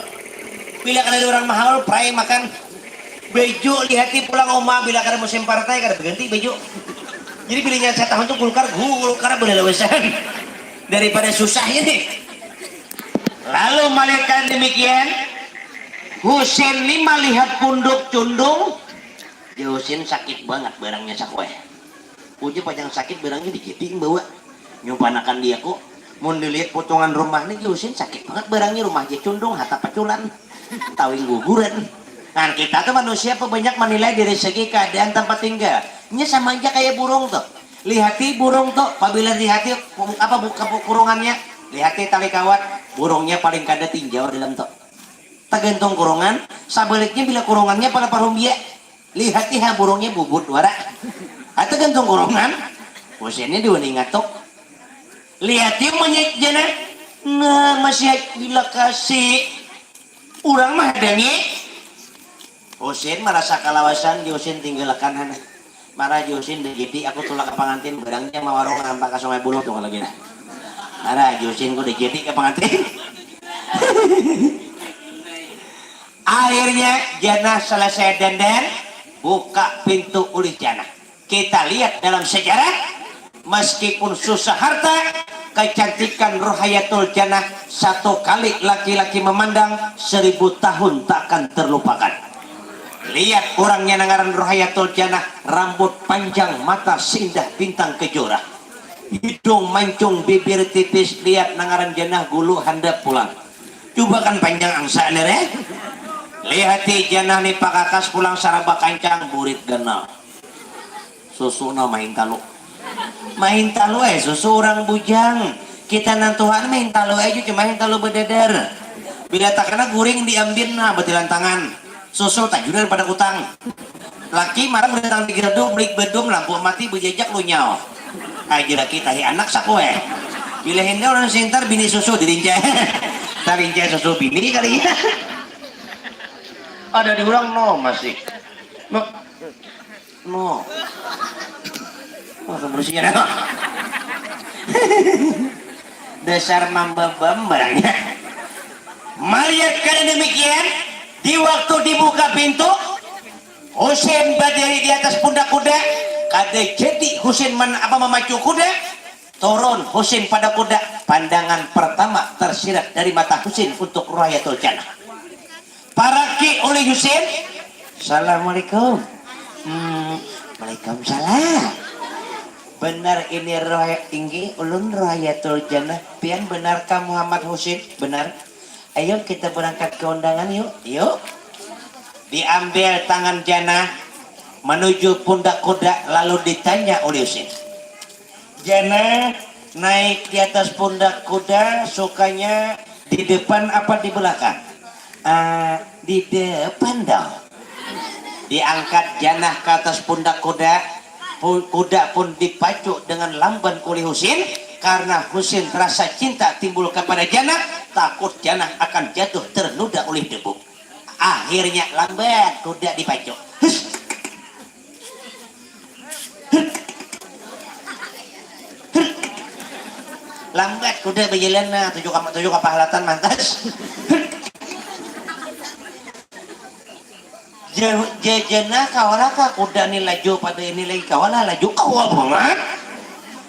Bila kada ada urang mahaul, prai makan. Baju lihati pulang Oma bila kada musim partai kada baganti baju. Jadi bila nya satahun tu gulkar, gulkar balalawasan. Daripada susahnya ni. Lalu malihat demikian, Husin ni malihat punduk cundung, jar Husin sakit bangat barangnya sakueh. Ujar pacang sakit barangnya dijadi imbawa. Nyumpanakan diaku, mun dilihat potongan rumah ni jar Husin sakit bangat barangnya, rumah ja cundung, hatap paculan, tawing guguran. Nah, kita tu manusia apa banyak manilai dari segi keadaan tempat tinggal. Nya sama aja kaya burung tu. Lihati burung tu, pabila lihati apa buka kurungannya, lihati tali kawat, burungnya paling kada tinjau dalam tu. Tagantung kurungan, sabaliknya bila kurungannya pala parumbia, lihati ha burungnya bubut wara. Ha tagantung kurungan, bosennya diwani ngatuk. Lihati umanya Janah, nah masih bila kasi urang mahadangi. Husin marasa kalawasan, jar Husin tinggalakan hana. Marah jar Husin, dah jadi aku tulak ka pangantin, barangnya mawarung rampa ka Sungai Buluh tu kalau gina. Marah jar Husin, ku dah jadi ka pangantin. Akhirnya Janah selesai dandan, buka pintu ulih Janah. Kita lihat dalam sejarah, meskipun susah harta, kecantikan Ruhayatul Janah satu kali laki-laki memandang, seribu tahun takkan terlupakan. Lihat urangnya nang ngaran Ruhayatul Janah, rambut panjang, mata sindah, bintang kejora. Hidung mancung, bibir tipis, lihat nang ngaran Janah gulu handap pulang. Cuba kan panjang angsa nih, eh? Lihati Janah nih pakakas pulang saraba kancang, burit ganal. Susu no main talu. Main talu eh, susu orang bujang. Kita nang tuhan main talu eh, cuma main talu bededer. Bila takana guring diambin nah betilan tangan. Susu tajunan pada kutang. Laki marah datang di gerdu, beli bedum, lampu mati, bejajak lunyau. Aja laki tahi anak saku eh. Bila henda orang sintar bini susu dirinca. Tarinca susu bini kali ya. Ada di orang no masih. No. No. Oh, kebersihan. Dasar mambabam barangnya. Melihat keadaan demikian, di waktu dibuka pintu, Husin berdiri di atas pundak kuda. Kada jadi Husin men apa memacu kuda. Turun Husin pada kuda. Pandangan pertama tersirat dari mata Husin untuk Ruhayatul Jannah. Paraki oleh Husin. Assalamualaikum. Hmm, Waalaikumsalam. Benar ini roh tinggi ulun Rohayatul Jannah. Pian benarkah Muhammad Husin? Benar. Ayo kita berangkat ke undangan yuk. Yuk. Diambil tangan Jannah menuju pundak kuda lalu ditanya oleh Husin. Jannah naik di atas pundak kuda sukanya di depan apa di belakang? Ah, di depan dong. Diangkat Jannah ke atas pundak kuda. Pu- Kuda pun dipacu dengan lamban oleh Husin. Karena Husin rasa cinta timbul kepada Jannah, takut Jannah akan jatuh ternoda oleh debu. Akhirnya lambat kuda dipacu. Hus. Lambat kuda berjalan nah tujuh kapa tujuh kapa halatan mantas. Jajana kawalah kah kuda ni laju pada ini lagi kawalah laju kawa banget.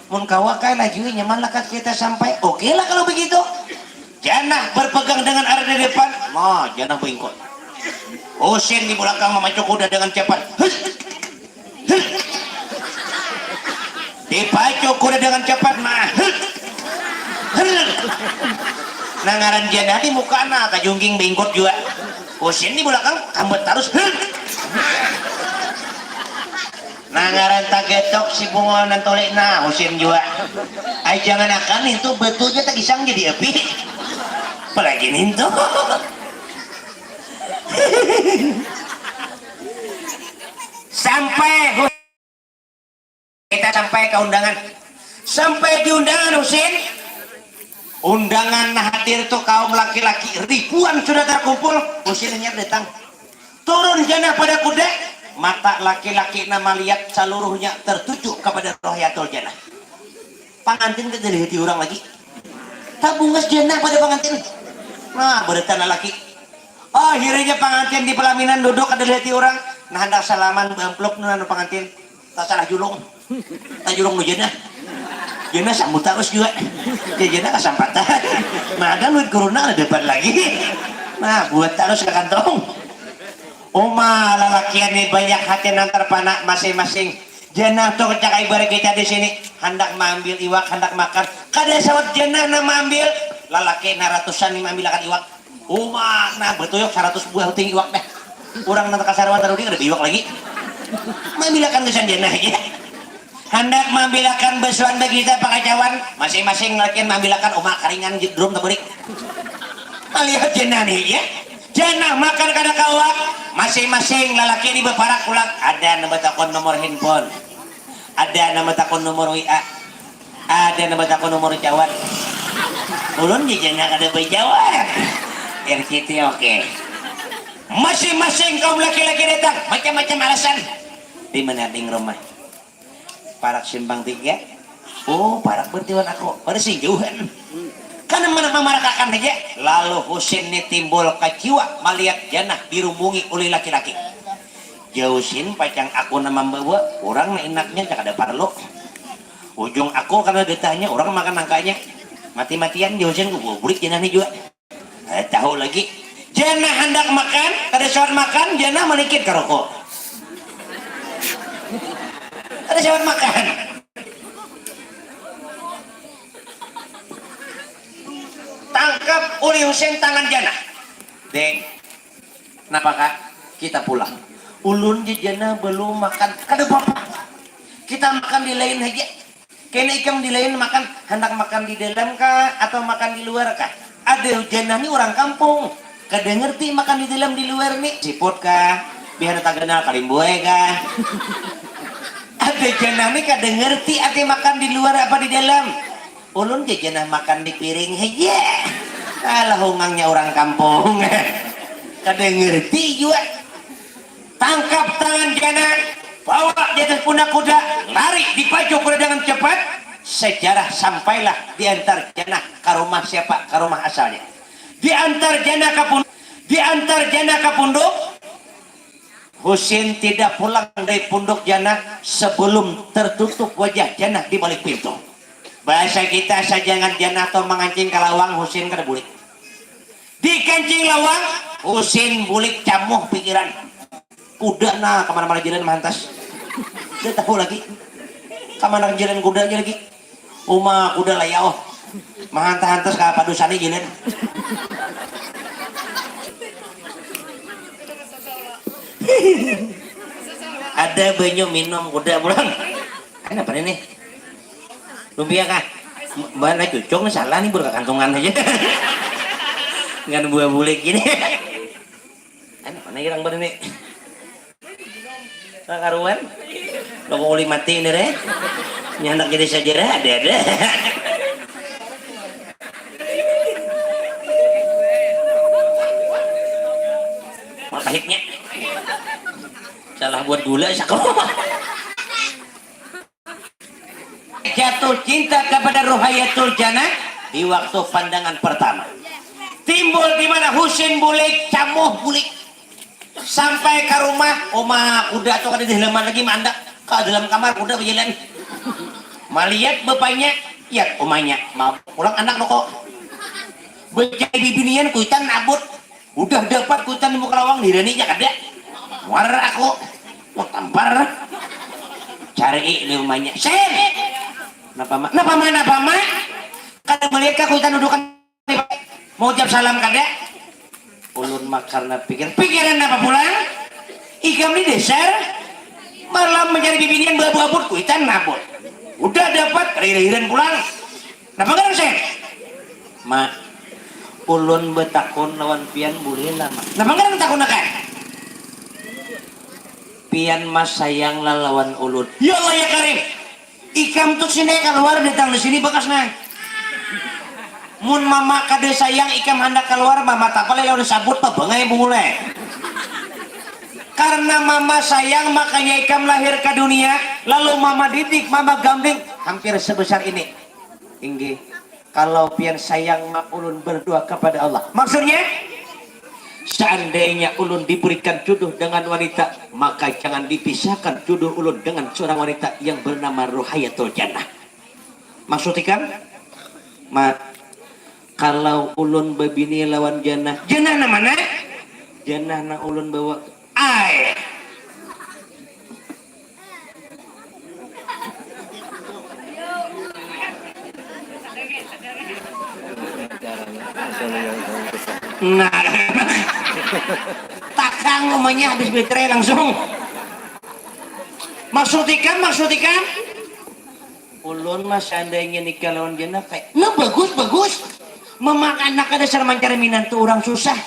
Mun kawa kai laju nyaman lah kita sampai. Oke lah kalau begitu. Janah berpegang dengan arah di depan. Nah, Janah bengkot. Husin di belakang memacu kuda dengan cepat. Hus. Hus. Dipacu kuda dengan cepat. Nah, hus. Hus. Nah, ngaran Janah di muka nah tajungking bengkot juga. Husin di belakang kambet terus. Hus. Nah ngaran tagetok si bungol nantolik nah Husin jua. Ai jangan akan itu betulnya tagisang jadi api. Apalagi nintu. Sampai kita sampai ke undangan. Sampai di undangan, Husin. Undangan hadir tuh kaum laki-laki ribuan sudah terkumpul. Husin hanyar datang. Turun Janah pada kuda. Mata laki-laki nang malihat seluruhnya tertuju kepada Rohayatul Janah. Pangantin kada dilihat orang lagi. Tabungas Janah pada pangantin. Nah, berita laki. Akhirnya pangantin di pelaminan duduk kada dilihat orang. Nah, hendak salaman bampluk nang pangantin. Tasalah julung. Tajulung nu Janah. Janah sambut tarus jua. Ya Janah kasampatan. Nah, ada duit kuruna ada dapat lagi. Nah, buat tarus ke kantong. Uma lalakian ni banyak hati nang terpana masing-masing. Janah tu kecak ibarat kita di sini. Handak maambil iwak, handak makan. Kada sawat Janah nang maambil. Lalaki na ratusan ni maambilakan iwak. Uma nah batuyuk saratus buah huting iwak dah. Urang nang takasaruan tarudi kada baiwak lagi. Mambilakan gasan Janah haja. Handak mambilakan basuan bagita pakacauan, masing-masing lakian mambilakan uma karingan drum taburik. Malihat Janah ni haja. Janah makan kada kawa, masing-masing lalaki ni baparak pulang. Ada nang batakun nomor handphone. Ada nang batakun nomor W A. Ada nang batakun nomor cawat. Ulun jajana kada bajawab. R C T oke. Masing-masing kaum laki-laki datang, macam-macam alasan. Di mana ding rumah? Parak simpang tiga. Oh, parak bertiwan aku. Pada sing jauhan. Karena mana mamarakakan aja. Lalu Husin ni timbul kaciwa malihat Janah dirumbungi oleh laki-laki. Jauh sin pacang aku nang mambawa, urang nang inaknya kada parlu. Ujung aku kada ditanya, urang makan nangkanya. Mati-matian jauh sin ku bulik Janah ni jua. Eh, tahu lagi. Janah handak makan, kada sawat makan, Janah malikit ka ruku. Kada sawat makan. Tangkap ulih Husin tangan Janah. Deng, napa ka? Kita pulang. Ulun ja Janah balum makan. Kada papa. Kita makan di lain haja. Kena ikam di lain makan. Handak makan di dalam kah atau makan di luar kah? Ada Janah ni urang kampung. Kada ngerti makan di dalam di luar ni. Siput kah? Bihana taganal kalimbuai kah? Ada Janah ni kada ngerti ati makan di luar apa di dalam. Ulun ja Janah makan di piring haja. Alah, hungangnya urang kampung. Kada ngerti jua. Tangkap tangan Janah, bawa di atas pundak kuda, lari dipacu kuda dengan cepat. Sejarah sampailah diantar Janah ka rumah siapa? Ka rumah asalnya. Diantar Janah ka pun-, diantar Janah ka punduk. Husin tidak pulang dari punduk Janah sebelum tertutup wajah Janah di balik pintu. Bahasa kita, sajangan Janah tu mangancing ka lawang, Husin kada bulik. Dikancing lawang, Husin bulik camuh pikiran. Kuda nah kamana-mana jalan mahantas. Kada tahu lagi kamana jalan kudanya lagi. Uma kuda layau. Mahantas-hantas ka padusani jalan. Ada banyu minum kuda pulang. Kenapa ini? Lumpia kah? Mana cucung salah nih, berkakantungan aja. Ngan buah bulik gini. Anak mana irang pada nih? Kakaruan. Loko uli mati ini deh. Nyandak jadi sajarah ada ada. Pahitnya. Salah buat gula sako. Jatuh cinta kepada Ruhayatul Jannah di waktu pandangan pertama. Timbul di mana Husin bulik, Camuh bulik. Sampai ka rumah, uma kuda tu kada di halaman lagi, maandak ka dalam kamar, kuda bajalan. Malihat bapanya, lihat umanya, mau pulang anak loko. Bajai bibinian kuitan abut. Udah dapat kuitan di muka lawang, diraninya kada. Muar aku. Wah, tampar. Cari di rumahnya. Sen! Napa ma? Napa ma? Napa ma? Kada melihat kah kuitan dudukan? Mau jawab salam kada? Ulun makar na pikir. Pikiran napa pulang? Ikam ni dasar malam mencari bibinian babu abut kuitan nabut. Udah dapat ririhiran pulang. Napa ngarang saya? Ma, Ulun betakun lawan pian bulih lah, Mak. Napa ngaran takun akan? Pian masayang lah lawan ulun. Ya Allah ya Karim. Ikam tu sini kaluar datang di sini bakas nah. Mun mama kada sayang ikam handak kaluar, mama tapal lawan sabut pabangai bungul ai. Karena mama sayang makanya ikam lahir ke dunia, lalu mama didik, mama gambling hampir sebesar ini. Inggih. Kalau pian sayang ma ulun berdoa kepada Allah. Maksudnya, seandainya ulun diberikan jodoh dengan wanita, maka jangan dipisahkan jodoh ulun dengan seorang wanita yang bernama Ruhayatul Jannah. Maksud ikam? Ma, kalau ulun babini lawan Jannah, Jannah na mana? Jannah na ulun bawa. Ai. Nah, takang umanya habis baterai langsung. Maksud ikam, maksud ikam? Ulun mah seandainya nikah lawan Jannah kayak, nah bagus, bagus. Memakan anak ada cara mencari minantu orang susah.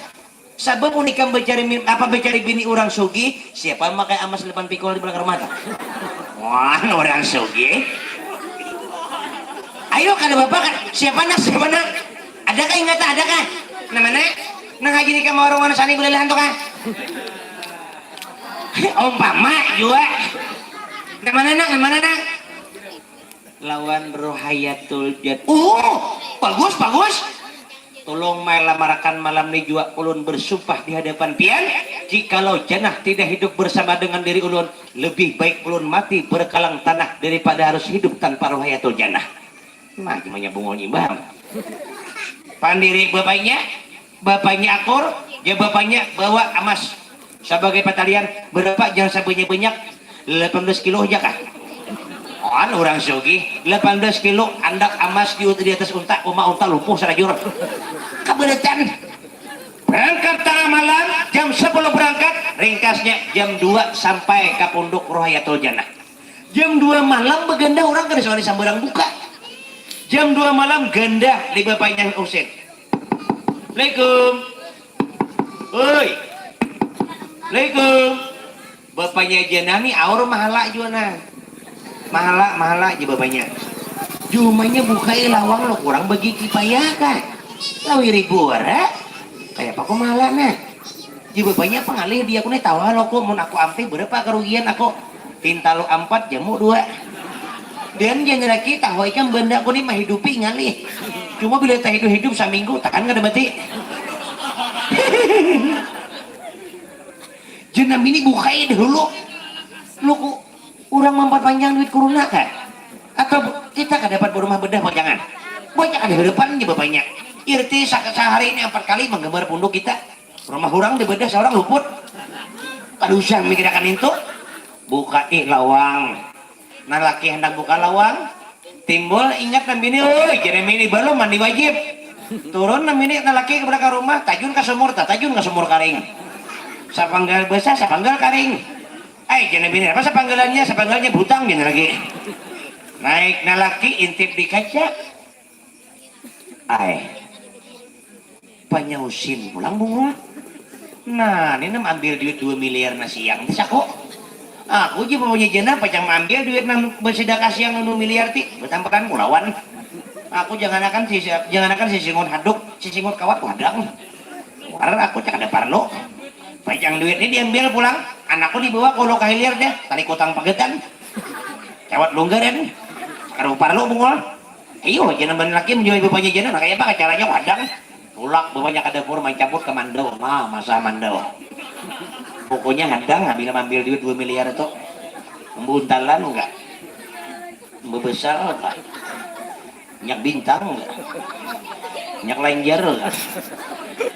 Sabab mun ikam bacari mi-, apa bacari bini urang sugih, siapa makai amas lapan pikul di belakang rumah tu? Wah, urang sugih. Ayo kada bapa kan? Siapa nak? Siapa nak? Ada kah ingatan? Ada kah? Nah mana? Nang haji nikah mau orang mana sani belelahan tu kah? Umpama jua. Nah mana nak? Nah mana nak? Lawan Rohayatul Jan. Oh, bagus, bagus. Tolong mai lamarakan malam ni jua, ulun bersumpah di hadapan pian, jikalau Janah tidak hidup bersama dengan diri ulun, lebih baik ulun mati berkalang tanah daripada harus hidup tanpa Rohayatul Janah. Nah, gimana bungul imbang. Pandiri bapaknya, bapaknya akur, ya bapaknya bawa amas. Sabagai patalian, berapa jangan sabanyak-banyak, lapan belas kilo aja kah? Kan urang sugih, lapan belas kilo andak amas di, di atas unta, uma unta lumpuh sarajur. Kabenetan. Berangkat tangah malam, jam sepuluh berangkat, ringkasnya jam dua sampai ka punduk Rohayatul Jannah. Jam dua malam baganda urang kada suah sambarang buka. Jam dua malam ganda di bapanya Husin. Assalamualaikum. Oi. Assalamualaikum. Bapanya Janah ni aur mahala jua nah. Mahala, mahala ja bapanya. Jumanya bukai lawang lo kurang bagi kipayah kah. Lawi ribu wara. Kayapa ko mahala nah. Jar bapanya, pangalih di aku ni tawa lo ko, mun aku ampih berapa karugian aku. Pintalu ampat, jamu dua. Dan jar laki, tahu ikam benda aku ni mahidupi ngalih. Cuma bila tahidup-hidup saminggu, takan kada mati. Janah bini bukai dahulu. Lo ko urang mamparpanjang duit kuruna kah? Atau kita kada dapat berumah bedah panjangan? Banyak ada harapan di bapanya. Irti sa-, sehari ini empat kali menggemar punduk kita. Rumah urang dibedah saurang luput. Kada usah mikirakan itu. Bukai lawang. Nah, laki hendak buka lawang, timbul ingat nang bini, oi, jadi bini balum mandi wajib. Turun nang bini, nah laki kepada ka rumah, tajun ka sumur, ta-, tajun ka sumur karing. Sapanggal basah, sapanggal karing. Ai, jadi bini, apa sapanggalannya? Sapanggalnya butang, jadi lagi. Naik nah laki, intip di kaca. Ai. Panyausin pulang bungul. Nah, ini nam ambil duit dua miliar nasi yang di saku. Aku ji punya Janah pacang ambil duit nam bersedekah siang dua miliar ti, bertampakan kulawan. Aku jangan akan si, jangan akan sisingut haduk, sisingut kawat wadang. War aku cak ada parlu. Pacang duit ini diambil pulang, anakku dibawa ke hulu ka hilir deh, tali kutang pagetan. Cawat lunggaran. Kada parlu bungul. Iyo, jangan laki menjual bapanya Janah, nah, kaya apa caranya hadang. Tulak bapanya ka dapur, mancabut ka mandau. Nah, masa mandau. Pokoknya hadang, bila mambil duit dua miliar itu. Membuntalan enggak? Membesar enggak? Nyak bintang enggak? Nyak lanjar enggak?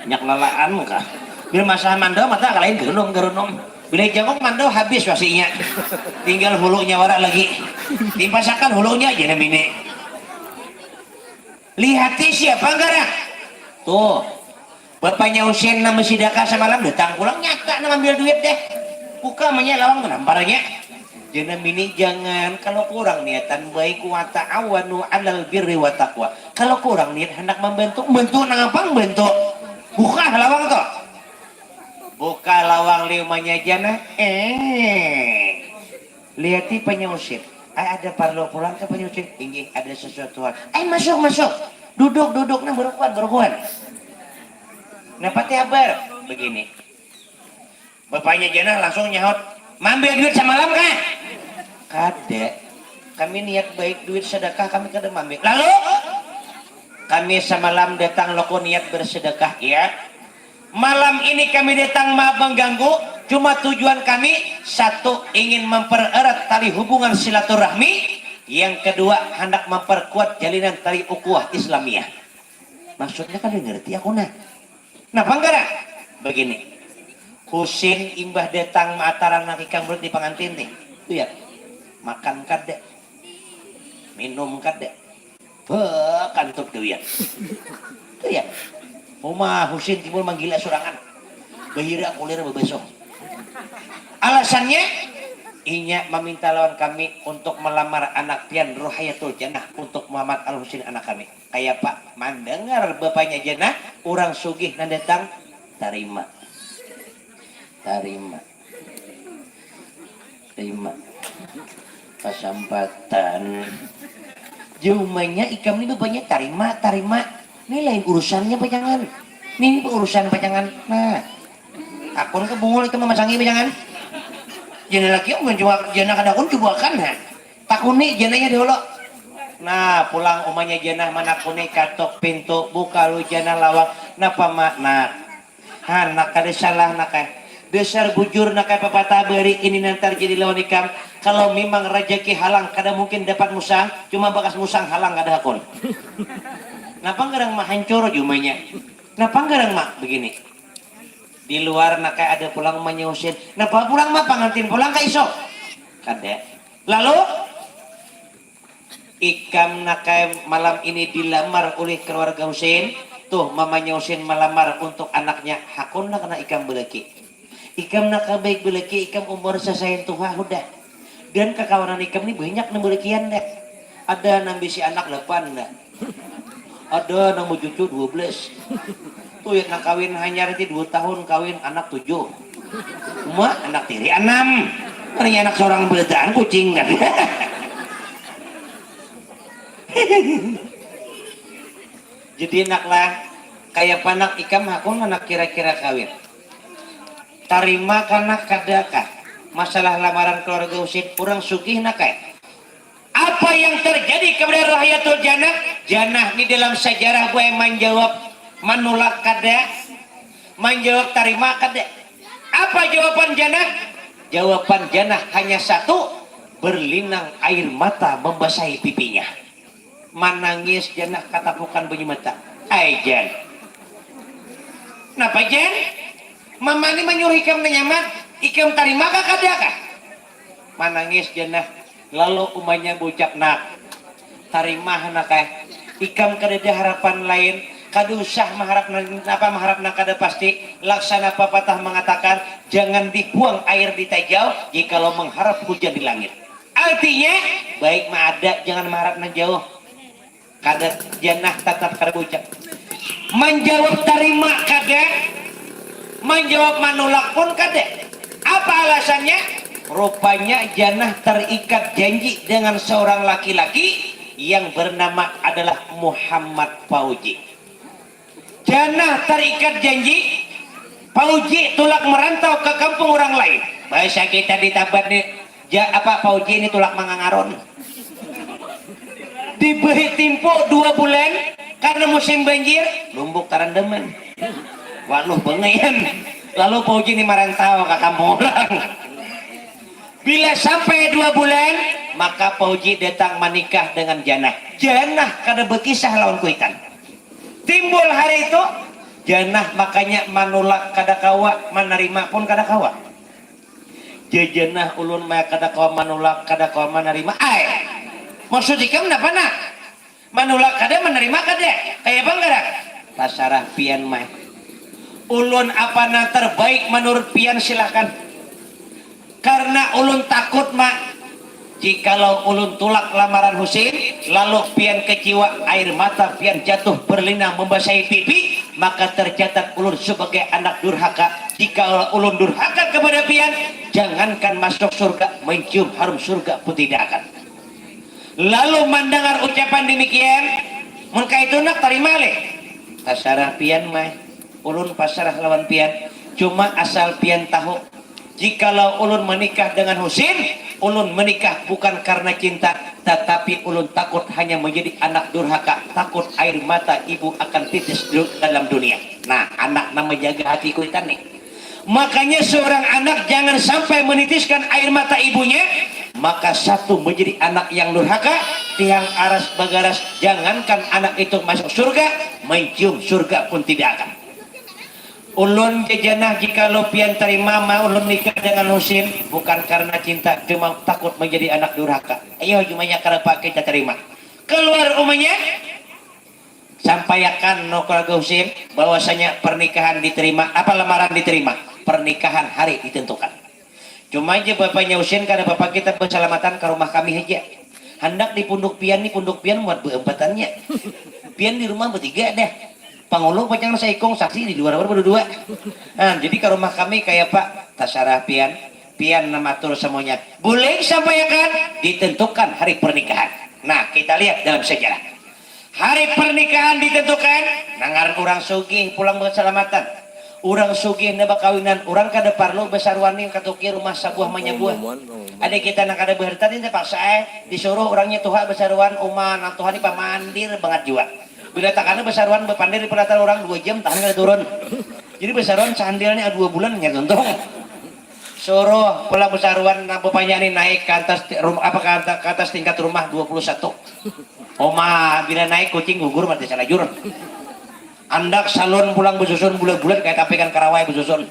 Nyak lalaan enggak? Bila masa mandau, mata kalain gerunum, gerunum. Bila jangkung mandau habis wasinya. Tinggal hulunya wara lagi. Timpasakan hulunya aja nang bini. Lihati siapa garang? Tuh. Bapanya Husin nang bersidakah semalam datang pulang nyata nang ambil duit deh. Buka amanya lawang namparnya. Jangan bini jangan, kalau kurang niatan baik, wa ta'awanu alal birri wa taqwa. Kalau kurang niat hendak membantu, bantu nang apa bantu? Buka lawang tuh. Buka lawang liumanya jana. Eh. Liati penyusit. Ai ada parlu pulang ke penyusit. Inggih ada sesuatu. Ai masuk masuk. Duduk duduk nah berukuan berukuan. Nah pati habar begini. Bapaknya Janah langsung nyaut, "Maambil duit samalam kah?" "Kada. Kami niat baik duit sedekah kami kada maambil." "Lalu?" "Kami samalam datang loko niat bersedekah, ya. Malam ini kami datang maaf mengganggu, cuma tujuan kami satu ingin mempererat tali hubungan silaturahmi, yang kedua hendak memperkuat jalinan tali ukhuwah Islamiyah." Maksudnya kada ngerti aku nah. Nah pangkara begini, Husin imbah datang maataran nang ikam bulik di pangantin nih, tuh ya, makan kada, minum kada, bekantut gawian, tuh ya, uma Husin timbul manggila surangan, bahira kulir babasuh. Alasannya, inya maminta lawan kami untuk melamar anak pian Ruhayatul Jannah untuk Muhammad Al Husin anak kami. Kayapa mandangar bapanya Janah, urang sugih nang datang, tarima. Tarima. Tarima. Kasampatan. Jumanya ikam ni bapanya tarima, tarima. Ni lain urusannya pacangan. Ni urusan pacangan. Nah. Akun ke bungul itu mamasangi pacangan. Janah lagi om jua janah kada akun coba akan ha. Takuni janahnya dulu. Nah, pulang umanya janah manakuni katuk pintu, buka lu janah lawang. Napa mak nak? Hanak kada salah nak eh. Dasar bujur nak eh papatah bari ini nantar jadi lawan ikam. Kalau memang rajaki halang kada mungkin dapat musang, cuma bakas musang halang kada hakun. Napa ngarang mak hancur jumanya? Napa ngarang mak begini? Di luar nak eh ada pulang umanya Husin. Napa pulang mak pangantin pulang ka isuk? Kada. Lalu ikam nakai malam ini dilamar ulih keluarga Husin, tuh mamanya Husin malamar untuk anaknya, hakun nak kena ikam belaki. Ikam naka baik belaki, ikam umur sasain tuha hudah. Dan kakawanan ikam ni banyak nang belakian dah. Ada nang bisi anak lapan dah. Ada nang bacucu dua belas. Tuh ya nang kawin hanyar ti dua tahun kawin anak tujuh. Uma anak tiri anam. Mana anak seorang belataan kucing kan. Jadi nak lah kaya panak ikam hakun anak kira-kira kawin. Tarima kanak kada kah? Masalah lamaran keluarga Husin urang sugih nak eh. Apa yang terjadi kepada Rahiyatul Janah? Janah ni dalam sejarah buai manjawab manulak kada, manjawab tarima kada. Apa jawaban Janah? Jawaban Janah hanya satu, berlinang air mata membasahi pipinya. Manangis Janah katapukan banyu mata. Ai Jan. Napa Jan? Mama ni manyuruh ikam nanyaman, ikam tarima kah kada kah? Manangis Janah. Lalu umanya bucak nak. Tarimah nak eh. Ikam kadada harapan lain. Kada usah maharap napa maharap nang kada pasti. Laksana papatah mengatakan, jangan dibuang air di tajau jikalau mengharap hujan di langit. Artinya, baik maada jangan maharap nang jauh. Kada janah tatap kada bucak. Manjawab tarima kada, manjawab manulak pun kada. Apa alasannya? Rupanya janah terikat janji dengan seorang laki-laki yang bernama adalah Muhammad Fauji. Janah terikat janji, Fauji tulak merantau ke kampung orang lain. Bahasa kita di Tabat nih, Ja, apa Fauji ini tulak mangangaron. Diberi timpo dua bulan karena musim banjir, lumbuk tarandaman. Wanuh bengayan. Lalu Fauji ini marantau ke kampung orang. Bila sampai dua bulan, maka Fauji datang menikah dengan Janah. Janah kada berkisah lawan kuitan. Timbul hari itu, Janah makanya manulak kada kawa, manarima pun kada kawa. Jajanah ulun maya kada kawa manulak, kada kawa manarima. Ai, maksud ikam napa nah? Manulak kada, manarima kada? Kaya apa garang? Tasarah pian mah. Ulun apa nang terbaik menurut pian silahkan. Karena ulun takut mak, Jikalau ulun tulak lamaran Husin, lalu pian kecewa, air mata pian jatuh berlinang membasahi pipi, maka tercatat ulun sebagai anak durhaka. Jikalau ulun durhaka kepada pian, jangankan masuk surga, mencium harum surga pun tidak akan. Lalu mendengar ucapan demikian, mun kaitu nak tarima leh. Tasarah pian mah, ulun pasrah lawan pian. Cuma asal pian tahu, jikalau ulun menikah dengan Husin, ulun menikah bukan karena cinta, tetapi ulun takut hanya menjadi anak durhaka, takut air mata ibu akan titis du- dalam dunia. Nah, anak nama jaga hati kuitan nih. Makanya seorang anak jangan sampai menitiskan air mata ibunya, maka satu menjadi anak yang durhaka, tiang aras bagaras, jangankan anak itu masuk surga, mencium surga pun tidak akan. Ulun jajanah jikalau pian tarima ma ulun nikah dengan Husin, bukan karena cinta, cuma takut menjadi anak durhaka. Ayo jumanya kenapa kita terima. Keluar umanya, sampaiakan no keluarga Husin bahwasanya pernikahan diterima, apa lamaran diterima, pernikahan hari ditentukan. Cuma aja bapaknya Husin kada apa kita bersalamatan ke rumah kami aja. Hendak di punduk pian ni, punduk pian muat beempatannya. Pian di rumah bertiga dah. Pangulu pacang saikung, saksi di luar berdua. Nah, jadi ke rumah kami kayak pak, tasarah pian, pian nama atur semuanya. Boleh sampaikan, ditentukan hari pernikahan. Nah, kita lihat dalam sejarah. Hari pernikahan ditentukan, nangaran urang sugih pulang bersalamatan. Urang sugih na bakawinan, urang kada parlu basaruan nih katuki rumah sabuah manyabuah. Ada kita nang kada berharta nih terpaksa eh disuruh urangnya tuha basaruan uma nang tuha nih pamandir bangat jua. Bila takana basaruan bapandir di pelatar urang dua jam tahan kada turun. Jadi basaruan sandil nih dua bulan nya tuntung. Suruh pulang basaruan nang bapanya nih naik ke atas ti- rum, apa ke atas, ke atas tingkat rumah dua puluh satu. Oma bila naik kucing gugur mati salajur. Andak salon pulang basusun bulat-bulat kayak tapikan karawai basusun.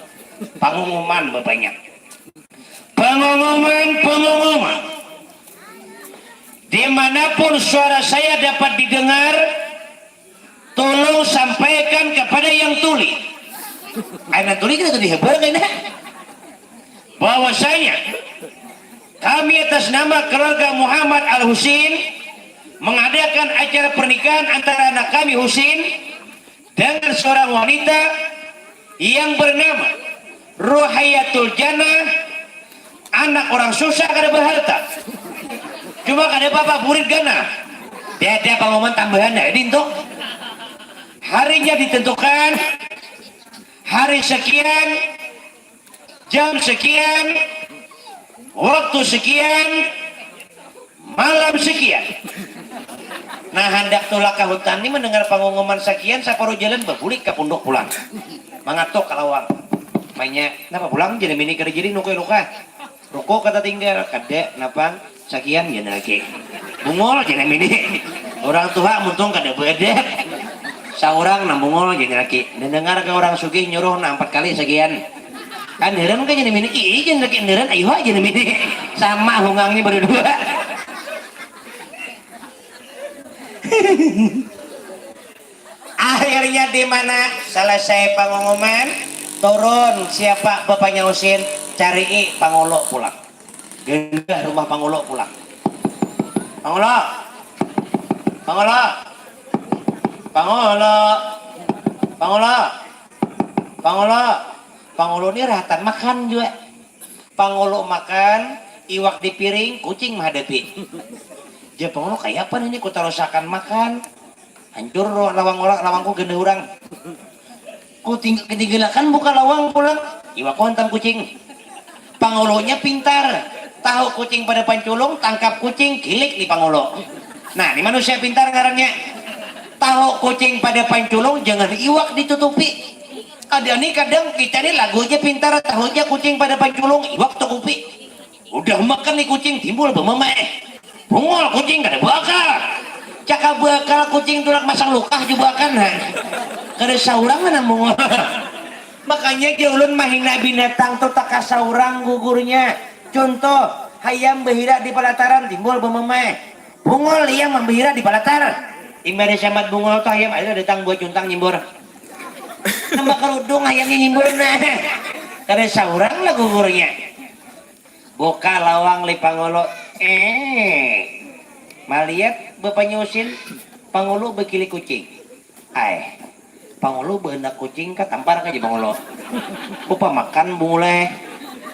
Pangumuman bapanya. Pengumuman, pengumuman. Dimanapun suara saya dapat didengar, tolong sampaikan kepada yang tuli. Aina tuli kita tuli hebar kaina. Bahwasanya kami atas nama keluarga Muhammad Al Husin mengadakan acara pernikahan antara anak kami Husin dengan seorang wanita yang bernama Ruhayatul Jannah, anak orang susah kada berharta. Cuma kada apa-apa, burit ganal. Dia ada pengumuman tambahan ya, dintu. Harinya ditentukan, hari sekian, jam sekian, waktu sekian, malam sekian. Nah, hendak tulak ke hutan ni mendengar pengumuman sekian, saparuh jalan babulik ke pondok pulang. Mangatuk ke lawang. Manya, napa pulang jadi mini kada jadi nukui luka. Rokok kata tinggal, kada, napang, sekian jadi lagi. Bungol jadi mini. Orang tua muntung kada berada. Seorang nang bungol jadi lagi. Dengar ke orang sugih nyuruh nah empat kali sekian. Andiran ka jadi mini, ii jadi laki andiran, ayuha jadi mini. Sama hungangnya berdua. Akhirnya di mana selesai pengumuman, turun siapa bapanya Husin, carii pangulu pulang. Gagah rumah pangulu pulang. Pangulu, pangulu, pangulu, pangulu, pangulu, pangulu ni rahatan makan jua. Pangulu makan, iwak di piring, kucing mahadapi. Jar pangulu, kaya apa ini kutarusakan makan? Hancur lawang orang, lawangku ganda urang. Kuting ketinggalakan buka lawang pulang, iwakku hantam kucing. Pangulunya pintar, tahu kucing pada panculung, tangkap kucing, kilik di pangulu. Nah, ini manusia pintar ngarannya. Tahu kucing pada panculung, jangan iwak ditutupi. Ada nih kadang kita nih lagunya pintar, tahunya kucing pada panculung, iwak tukupi. Udah makan nih kucing, timbul bememeh. Bungol kucing kada bakal. Caka bakal kucing tulak masang lukah juga kan. Kada saurang mana bungol. Makanya dia ulun mahina binatang tuh tak saurang gugurnya. Contoh, hayam behira di pelataran timbul bememeh. Bungol yang membihira di palatar. Imbah disambat bungol tuh hayam ada datang buat cuntang nyimbur. Nambah kerudung hayamnya nyimbur nah. Kada saurang lah gugurnya. Buka lawang li pangulu. Eh, maliat bapanyusin, pangulu bakilik kucing. Ai, pangulu bahandak kucing katampar ka ja pangulu. Upamakan bungul ai.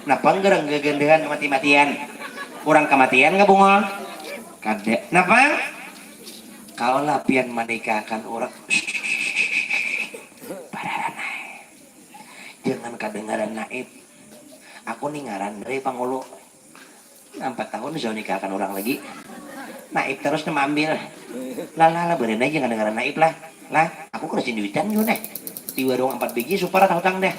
Napa garang gagandahan mati-matian? Urang kamatian ka bungul? Kada. Napa? Kawalah pian manikahakan urang. Bararan ai. Jangan kadangaran naib. Aku ni ngaran dari pangulu. Nah, empat tahun sudah nikahakan orang lagi. Naib terus nama ambil. Lah lah lah, beren aja nggak dengeran naib lah. Lah, aku kerasin duitan juga deh. Di warung empat biji super atau utang deh.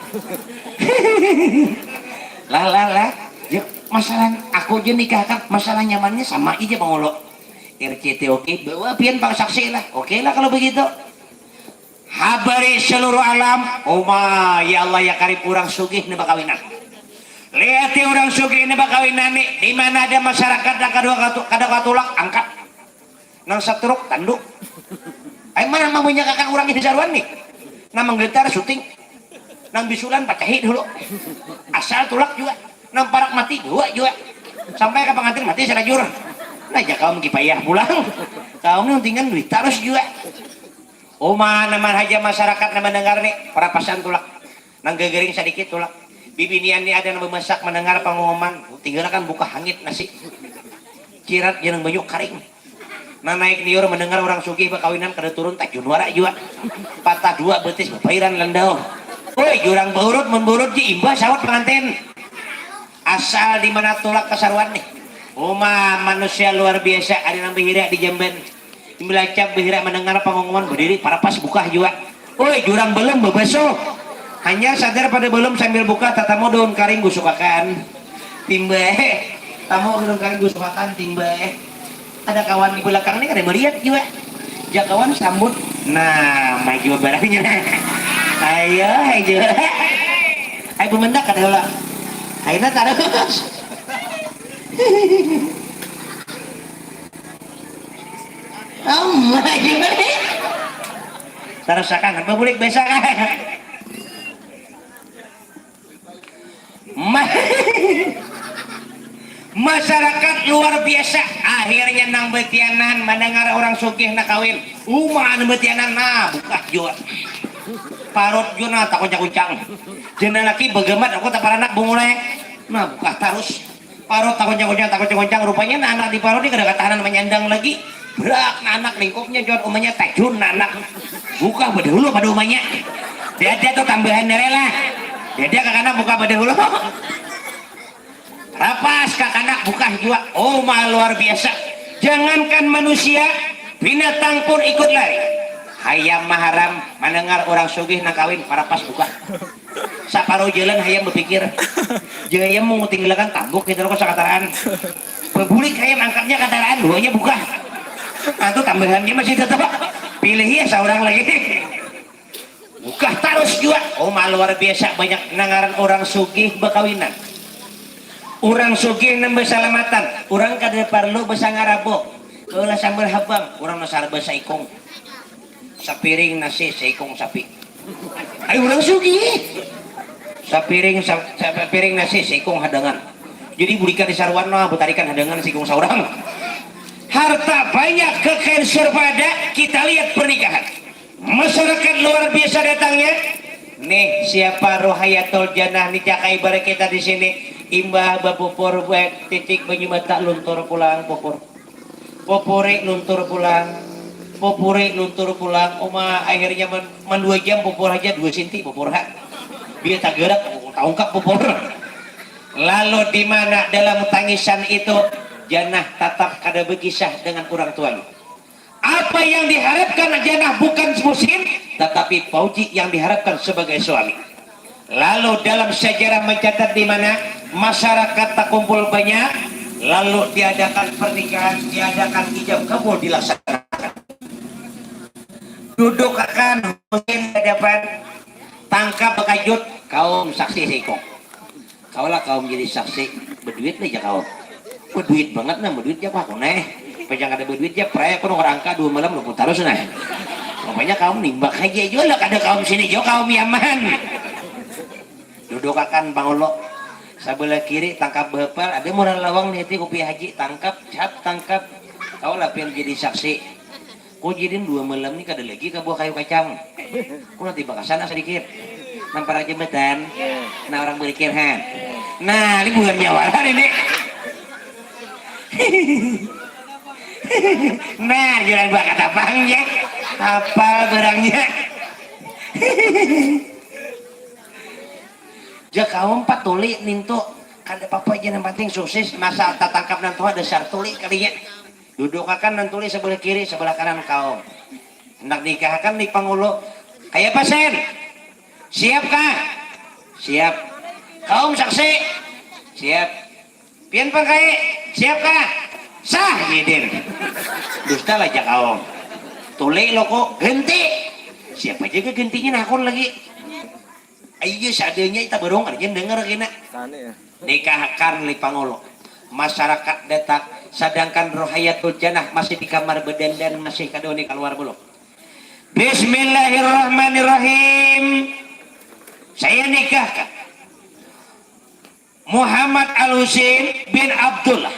Lah lah lah. Ya, masalah aku aja nikahkan, masalah nyamannya sama aja pangulu. R C T oke, bawa pian pang saksi lah. Oke lah kalau begitu. Habari seluruh alam, uma ya Allah ya Karim, urang sugih ni bakawinan. Lihati urang sugih ni bakawinan ni, di mana ada masyarakat nang kada katu- kada katulak, angkat. Nang satruk, tanduk. Ai mana mamunyakakan urang ini saruan ni. Nang manggetar, syuting. Nang bisulan, pacahi dulu. Asal tulak jua. Nang parak mati, bawa jua. Sampai ka pangantin mati salajur. Nah, ja kaum kipayah pulang. Kaum ni untingan duit tarus jua. Uma nang mana haja masyarakat nang mandangar ni, parapasan tulak. Nang gagaring sadikit tulak. Bibinian ni ada nang bamasak mandangar pangumuman, tinggalakan buka hangit nasi. Cirat ja nang banyu karing. Nang naik niur mandangar urang sugih bakawinan kada turun tajun wara jua. Patah dua betis babairan landau. Oi, jurang baurut, mun baurut ja imbah sawat pangantin. Asal di mana tulak kasaruan nih. Uma manusia luar biasa, ada nang bahira di jamban. Imbah lacap bahira mandangar pangumuman badiri parapas bukah jua. Oi, jurang balum babasuh. Hanyar sadar pada balum sambil bukah tatamu daun karing gusukakan. Timbah. Tamu daun karing gusukakan timbah. Ada kawan di belakang ni kada malihat jua. Ja kawan sambut. Nah, maju barangnya. Ayo, ayo. Ayo bumendak kada lah. Ayo tarus. Ammah jua ni. Tarus sakangan babulik basa kan. Ma- Masyarakat luar biasa. Akhirnya nang betianan mandangar orang sugih nak kawin. Uma nang betianan nah bukah jua. Parut jua nah takuncang-kuncang. Jana laki bagamat aku taparanak bungulai. Nah bukah tarus. Parut takuncang-kuncang, takuncang-kuncang. Rupanya nah anak di parut ni kada katahanan manyandang lagi. Brak nah anak lingkupnya jua umanya tajun nah anak. Bukah badahulu pada umanya. Dada tu tambahan ni lah. Dada kakanak bukah badahulu. Rapas kakanak bukah jua. Oh ma luar biasa. Jangankan manusia, binatang pun ikut lari. Hayam maharam mandangar orang sugih nang kawin parapas bukah. Saparuh jalan hayam bapikir, ja hayam mau tinggalkan tambuk kita lo sakataraan. Babulik hayam angkatnya kataraan duanya bukah. Atu tambahannya masih tetap pilih ya seorang lagi. Bukah tarus jua. Oh ma luar biasa banyak nangaran orang sugih bakawinan. Orang sugih nang basalamatan. Orang kada parlu basangarabu. Kaulah sambal habang. Orang nasarba saikung. Sapiring nasi saikung sapi. Ai urang sugih. Sapiring sa- sapiring nasi saikung hadangan. Jadi bulikan di saruan nah batarikan hadangan saikung saurang. Harta banyak kekayaan serba ada, kita lihat pernikahan. Masyarakat luar biasa datangnya. Nih siapa Ruhayatul Janah nih jakai bareng kita di sini. Imbah bapupur buat titik banyu mata luntur pulang pupur. Pupuri luntur pulang, pupuri luntur pulang. Uma akhirnya man, man dua jam pupur aja dua sinti pupur ha. Biar tagerak taungkap pupur. Lalu di mana dalam tangisan itu Janah tatap kada berkisah dengan orang tuanya. Apa yang diharapkan Janah bukan musim, tetapi Fauji yang diharapkan sebagai suami. Lalu dalam sejarah mencatat di mana masyarakat takumpul banyak, lalu diadakan pernikahan, diadakan ijab kabul dilaksanakan. Duduk akan Husin hadapan tangkap bakajut kaum saksi saikung. Kaulah kaum jadi saksi, berduit nih ja kaum. Berduit banget nah, berduit ja aku neh. Pajang kada berduit ja, prai aku nukar angka dua malam luput tarus nah. Rupanya kaum nimbak aja jua lah kada kaum sini jua kaum Yaman. Dudukakan pangulu. Sabelah kiri tangkap behepal, ada murah lawang di hati kupi haji, tangkap, cap, tangkap. Kau lah pian jadi saksi. Kok jadin dua malam ni kada lagi ka buah kayu kacang. Kok nanti bakasan ah sadikit. Nampar aja jambatan. Nah, orang berikir ha. Nah, ini bukan nyawaran ini. Nah, jalan buah katapangnya. Apal barangnya. Ja kaum patuli nintu, kada papa ja nang panting sukses, masa tatangkap nang tuha dasar tuli kalinya. Dudukakan nang tuli sabalah kiri, sabalah kanan kaum. Handak nikahakan di pangulu. Kaya pasen. Siap kah? Siap. Kaum saksi. Siap. Pian pangkai. Siap kah? Sah jidin. Dusta lah ja kaum. Tuli loko ganti. Siapa jaga gantinya nah akun lagi. Ayo seadanya kita barung artinya dengar kena. Tani ya. Nikahakan li pangulu. Masyarakat datang, sadangkan Ruhayatul Janah masih di kamar bedandan, masih kada wani kaluar belum. Bismillahirrahmanirrahim. Saya nikahkan Muhammad Al Husain bin Abdullah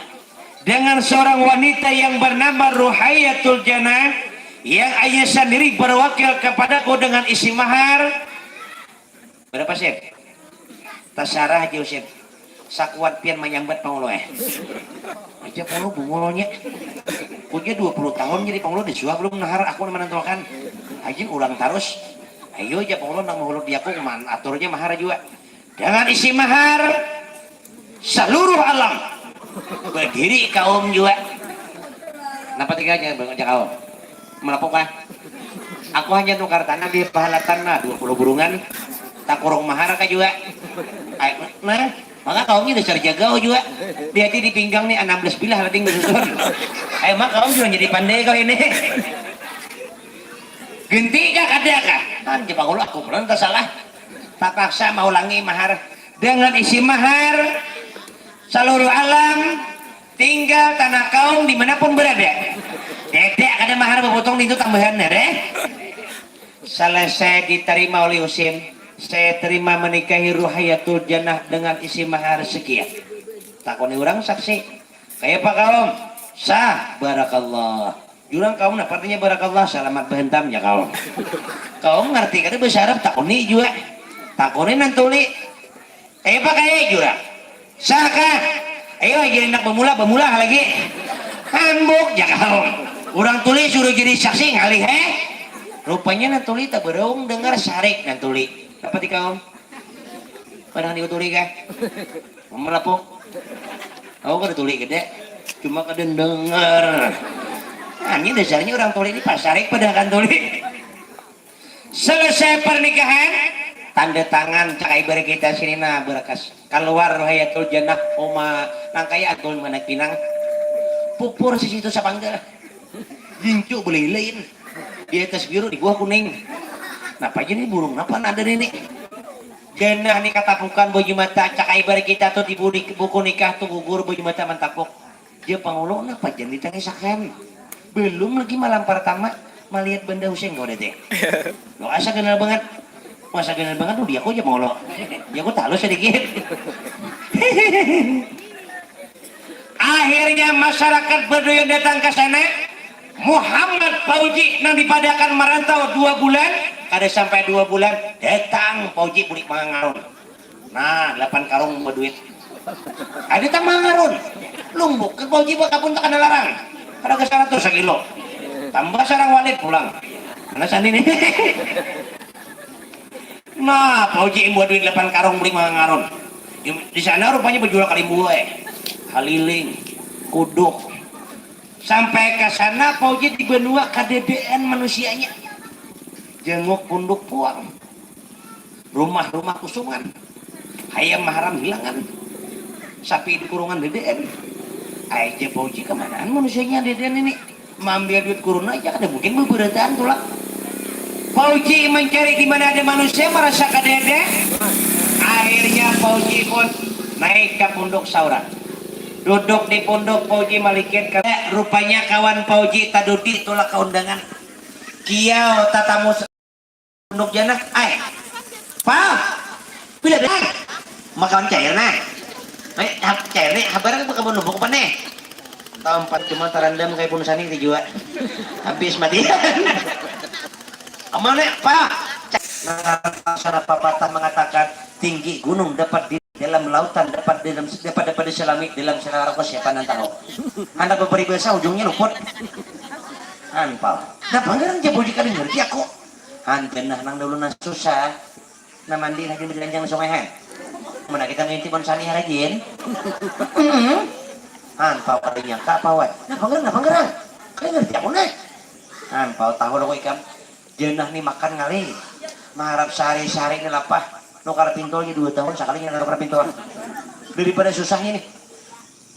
dengan seorang wanita yang bernama Ruhayatul Janah, yang ayah sendiri berwakil kepadaku dengan isi mahar. Berapa sen? Tasarah aja Husain. Sakuat pian manyambat pangulu eh. Aja pangulu bungulnya. Kuja dua puluh tahun jadi pangulu disuah belum nahar aku menentukan. Ajin ulang tarus. Ayo aja pangulu nang mahuluk di aku man aturnya mahar jua. Dengan isi mahar seluruh alam. Berdiri kaum jua. Napa tiga aja kaum? Melapuk kah? Aku hanya nukar tanah di pahalatan nah dua puluh burungan. Takurung mahar kah jua? Ay, nah, maka kaumnya dasar jagau jua. Di hati di pinggang nih enam belas bilah lading besusun. Ayo maka kaum juga jadi pandai kau ini. Genti kah kada kah? Kan coba kalau aku belum tersalah. Terpaksa mau langi mahar dengan isi mahar seluruh alam tinggal tanah kaum dimanapun berada. Dedek ada mahar berpotong itu tambahan deh. Selesai diterima oleh Husin, saya terima menikahi Ruhayatul Jannah dengan isi mahar sekian. Takoni orang saksi, kaya apa kaum? Sah, barakallah. Jurang kaum napa artinya barakallah? Salamat bahantam ya kaum. Kaum ngarti kada bahasa Arab takuni jua. Takuni nantuli. Kaya apa kaya jurang? Sah kah? Ayo jadi anak bamula, bamula lagi. Ambuk ja kaum. Urang tuli suruh jadi saksi ngalih eh. Rupanya nantuli tabaraung dengar sarik nantuli. Apa ti kaum? Padahal niku tuli kah? Merapuk. Aku kada tuli gede, cuma kada dengar. Nah, ini dasarnya orang tuli ini pasarik pada akan tuli. Selesai pernikahan, tanda tangan cak ibar kita sini nah berkas. Keluar Hayatul Jannah Oma nang kaya Agung Manak Pinang. Pupur sisi itu sapanggal. Gincu belilain. Di atas biru di buah kuning. Napa aja nih burung napa ada ini? Ganah nih katapukan baju mata cak ibar kita tuh di buku nikah tuh gugur baju mata mantapuk. Dia pangulu napa jan ditangisakan? Belum lagi malam pertama melihat benda Husin kau dete. Lo asa kenal banget. Masa kenal banget tuh dia aku aja pangulu. Dia aku talus sedikit. Akhirnya masyarakat berduyun datang ke sana. Muhammad Fauji nang dipadakan merantau dua bulan, kada sampai dua bulan datang Fauji bulik mangangarun. Nah, delapan karung berduit. Ada tang mangarun. Lumbuk ke Fauji bakabun tak ada larang. Harga seratus sekilo. Tambah sarang walid pulang. Mana sandi nih? Nah, Fauji imbuh duit delapan karung beli mangarun. Di, di sana rupanya berjual kalimbue, haliling, kuduk. Sampai ke sana Fauji di benua kadedeen manusianya. Jenguk punduk puang. Rumah-rumah kusungan. Hayam haram hilangan. Sapi di kurungan dedeen. Aja Fauji kemanaan manusianya dedeen ini. Maambil duit kurun aja kada mungkin beberataan tulak. Fauji mencari di mana ada manusia merasa kadada. Akhirnya Fauji pun naik ke punduk saurang. Duduk di punduk Fauji malikit ke rupanya kawan Fauji tadudi tulak ke undangan. Kiau tatamu punduk jana, ai. Pal, bila dah makawan cair nah. Nek, hap-, cai, nek, habar apa kabar lumbuk apa nih? Tahu empat cuma tarandam kayak pun sani ti jua. Habis mati. Amal nek, Pak. Nah, salah papatah mengatakan tinggi gunung dapat di dalam lautan dapat dalam dapat dapat diselami dalam selera siapa nan tahu. Anak beperibahasa ujungnya luput. Anpal. Nah, pangeran jabo jika ngerti aku. Hanten nah nang dulu nah susah. Nah, mandi lagi berjanjang sungai han. Mana kita ngintip on sani harajin. Anpal kali nyangka apa wan. Nah, pangeran, nah, pangeran. Kali ngerti aku nah. Anpal tahu lo ikam. Janah ni makan ngalih. Maharap sehari-sehari ni lapah. Nukar pintul ni dua tahun sekali nukar pintul. Daripada susahnya nih.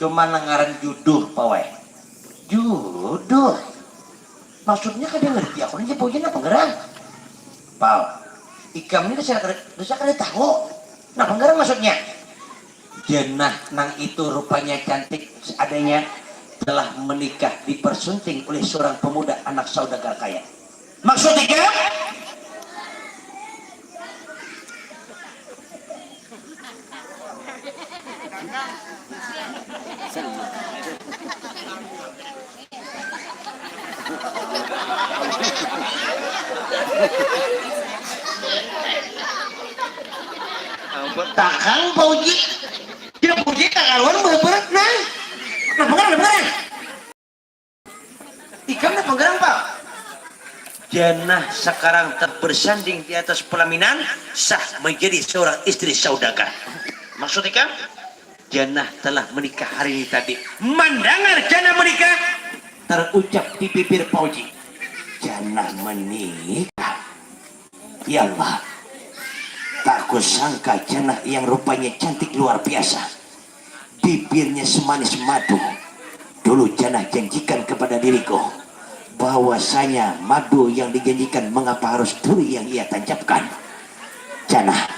Cuma ngaran juduh pawai. Juduh. Maksudnya kada ngerti aku ni pawai apa ngerang. Pau. Ikam ni dasar kada dasar kada tahu. Nah, ngerang maksudnya. Janah nang itu rupanya cantik seadanya telah menikah dipersunting oleh seorang pemuda anak saudagar kaya. Maksud ikam? Takang Pak Uji. Dia Pak Uji tak karuan beberat nah. Nah, pengarang, pengarang. Ikam dah penggerang, Pak. Janah sekarang tak bersanding di atas pelaminan, sah menjadi seorang istri saudagar. Maksud ikam? Janah telah menikah hari ini tadi. Mendengar Janah menikah, terucap di bibir Pauji. Janah menikah. Ya Allah, tak kusangka Janah yang rupanya cantik luar biasa. Bibirnya semanis madu. Dulu Janah janjikan kepada diriku bahwasanya madu yang dijanjikan mengapa harus duri yang ia tancapkan. Janah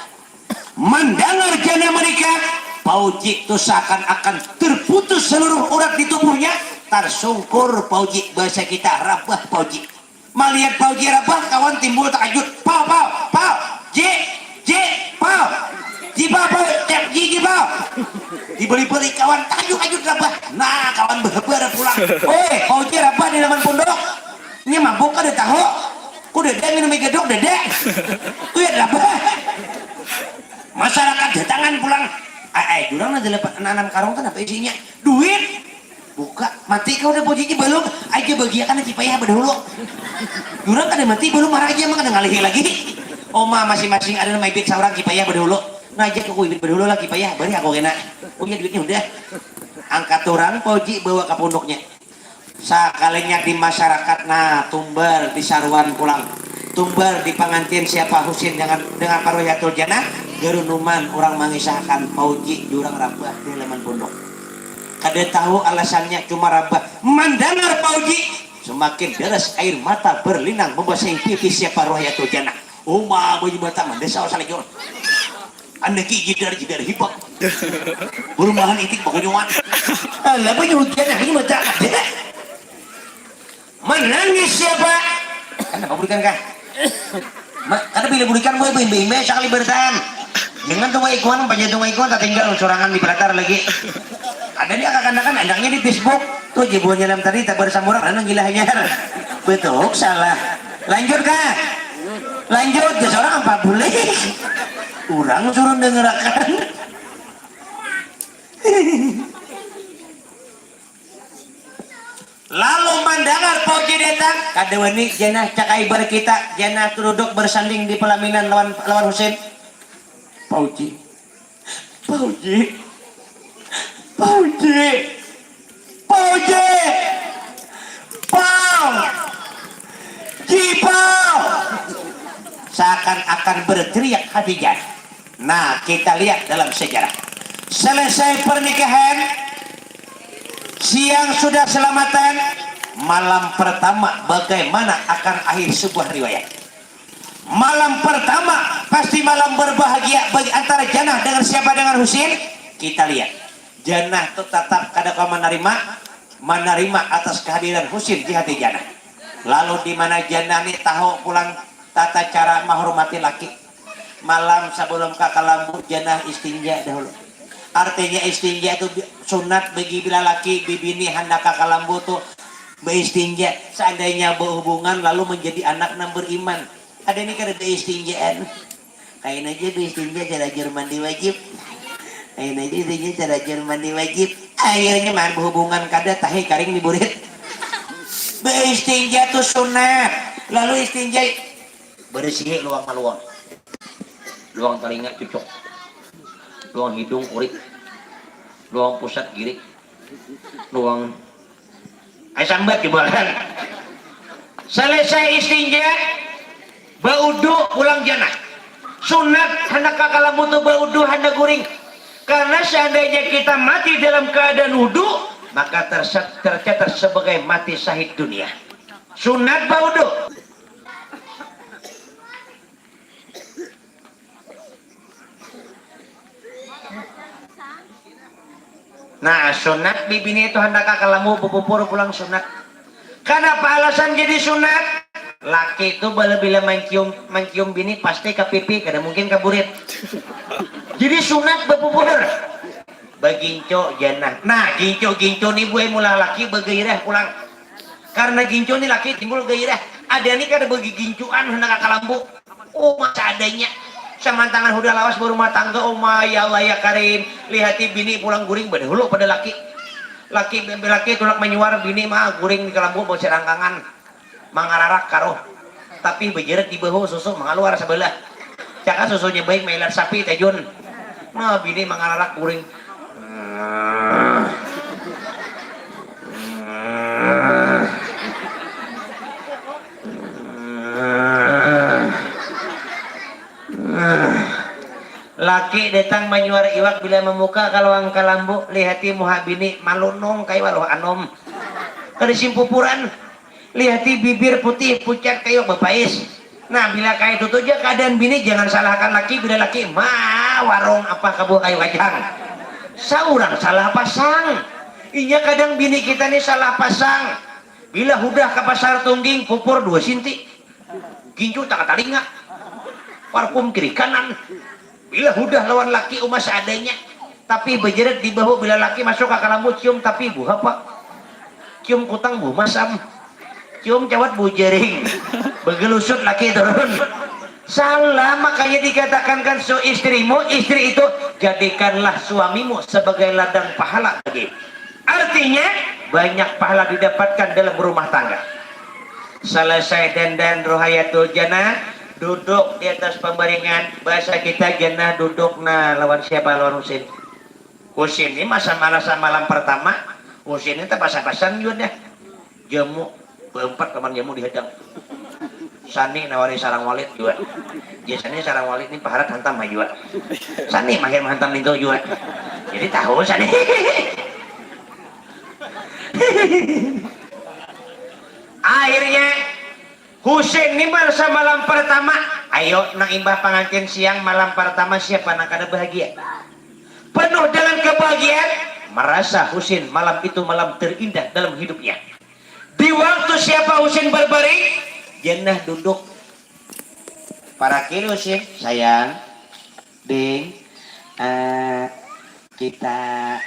mendengar Janah menikah, Pauji itu seakan-akan terputus seluruh urat di tubuhnya, tersungkur Pauji, bahasa kita rabah Pauji. Malihat Pau Ji rabah, kawan timbul takajut. Pau, Pau, Pau, Ji, Ji, Pau, Ji, Pau, Pau, Cep, Ji, Ji, Pau. Dibeli-beli kawan takajut-kajut rabah. Nah, kawan behebar pulang. Oi, Pau Ji rabah di laman pondok. Ini mabuk kada tahu. Ku dede minum gedok dede. Uyat rabah. Masyarakat datangan pulang. Ai, ai, jurang nanti lepas nanam karung kan apa isinya? Duit. Buka, mati kau udah bujiji belum? Aja bagiakan aja payah berdahulu. Jurang kada mati belum marah aja emang kada ngalihi lagi. Oma masing-masing ada nama ibit seorang kipayah berdahulu. Nah aja aku ibit berdahulu lagi payah beri aku kena. Punya duitnya udah. Angkat orang Pauji bawa ke pondoknya. Sakalinya di masyarakat nah tumbar di saruan pulang. Tumbar di pengantin siapa Husin dengan dengan Parwayatul Janah. Garunuman orang mengisahkan Pauji jurang rabah di halaman pondok. Kada tahu alasannya cuma rabah. Mendengar Pauji, semakin deras air mata berlinang membasahi pipi siapa roh yaitu Janah. Uma banyu mata mandesau salajur. Anda ki jidar jidar hibak. Berumahan itik bakunyuan. Alah banyu hujan banyu mata ada. Menangis siapa? Kenapa burikan kah? Ma, kada bila burikan boy bimbe imbe sakali bertahan. Jangan tuh ikuan panjang tuh ikuan tak tinggal sorangan di pelatar lagi. Ada nih kakak-kakak endangnya di Facebook. Tuh jibuannya dalam tadi tak bersamurang dan gila hanyar. Betul salah. Lanjut kah? Lanjut ke seorang apa boleh? Kurang suruh dengerakan. Lalu mendengar Pauji datang, kada wani Janah cakai bar kita, Janah duduk bersanding di pelaminan lawan lawan Husin. Pauji, Pauji, Pauji, Pauji, Pau, Jipau. Seakan-akan berteriak hati Janah. Nah, kita lihat dalam sejarah. Selesai pernikahan, siang sudah selamatan, malam pertama bagaimana akan akhir sebuah riwayat. Malam pertama pasti malam berbahagia bagi antara Janah dengan siapa dengan Husin. Kita lihat. Janah tu tetap kada kawa menerima, menerima atas kehadiran Husin di hati Janah. Lalu di mana Janah ni tahu pulang tata cara menghormati laki. Malam sebelum ka kalambu Janah istinja dahulu. Artinya istinja tu bi- sunat bagi bila laki bibini handak ka kalambu tu beistinja seandainya berhubungan lalu menjadi anak nang beriman. Ada ni kada beistinjaan. Kain aja beistinja cara jur mandi wajib. Kain aja istinja cara jur mandi wajib. Akhirnya man berhubungan kada tahi karing di burit. Beistinja tu sunat. Lalu istinja bersihi luang maluang. Luang talinga cucuk. Luang hidung kurik. Luang pusat girik. Luang ai sambat jua kan. Selesai istinja, baudu pulang janah. Sunat handak ka kalambu tu baudu handak guring. Karena seandainya kita mati dalam keadaan wudu, maka terse- tercatat sebagai mati syahid dunia. Sunat baudu. Nah, sunat bibini itu handak ka kalambu bepupur pulang sunat. Kanapa alasan jadi sunat? Laki itu bila bila mancium mancium bini pasti ka pipi, kada mungkin ka burit. Jadi sunat bepupur. Baginco janah. Nah, ginco-ginco ni buai mula laki bagairah pulang. Karena ginco ni laki timbul gairah. Ada ni kada bagi gincuan handak ka kalambu. Oh, masa adanya. Samantangan hudah lawas berumah tangga, oh ma, ya Allah ya Karim. Lihati bini pulang guring badahulu pada laki. Laki laki tulak manyuar bini mah guring di kalambu bawa serangkangan. Mangararak karuh. Tapi bejerat di bahu susu mangaluar sebelah. Caka susunya baik mailat sapi tajun. Nah, bini mangararak guring. Laki datang manyuar iwak bila mamuka ka lawang kalambu, lihati muha bini malunung kaya waluh anum. Kada simpupuran, lihati bibir putih pucat kaya iwak bapais. Nah, bila kaya itu tu ja keadaan bini, jangan salahkan laki, bila laki ma warung apa kabuah kayu kacang. Saurang salah pasang. Inya kadang bini kita ni salah pasang. Bila hudah ka pasar tungging pupur dua sinti. Gincu tangah talinga, parfum kiri kanan. Bila hudah lawan laki uma seadanya. Tapi bejerat di bahu bila laki masuk ka kalambu cium tapi buha pak. Cium kutang buh masam. Cium cawat buh jaring. Begelusut laki turun. Salah makanya dikatakan kan so istrimu, istri itu jadikanlah suamimu sebagai ladang pahala bagi. Artinya banyak pahala didapatkan dalam rumah tangga. Selesai dandan Ruhayatul Jannah, duduk di atas pembaringan. Bahasa kita Jannah duduk nah lawan siapa? Lawan Husin. Husin ini masa malam pertama, Husin ini terbasa-basan juga dah. Jamu, berempat kamar jamu dihadang. Sani nawari sarang walit juga. Biasanya sarang walit ini paharat hantam juga. Sani mahir menghantam itu juga. Jadi tahu Sani. Akhirnya Husin ni merasa malam pertama. Ayo nang imbah pengantin siang malam pertama siapa nang kada bahagia? Penuh dengan kebahagiaan, merasa Husin malam itu malam terindah dalam hidupnya. Di waktu siapa Husin berbaring, Jannah duduk. Paraki Husin, sayang, ding, eh, kita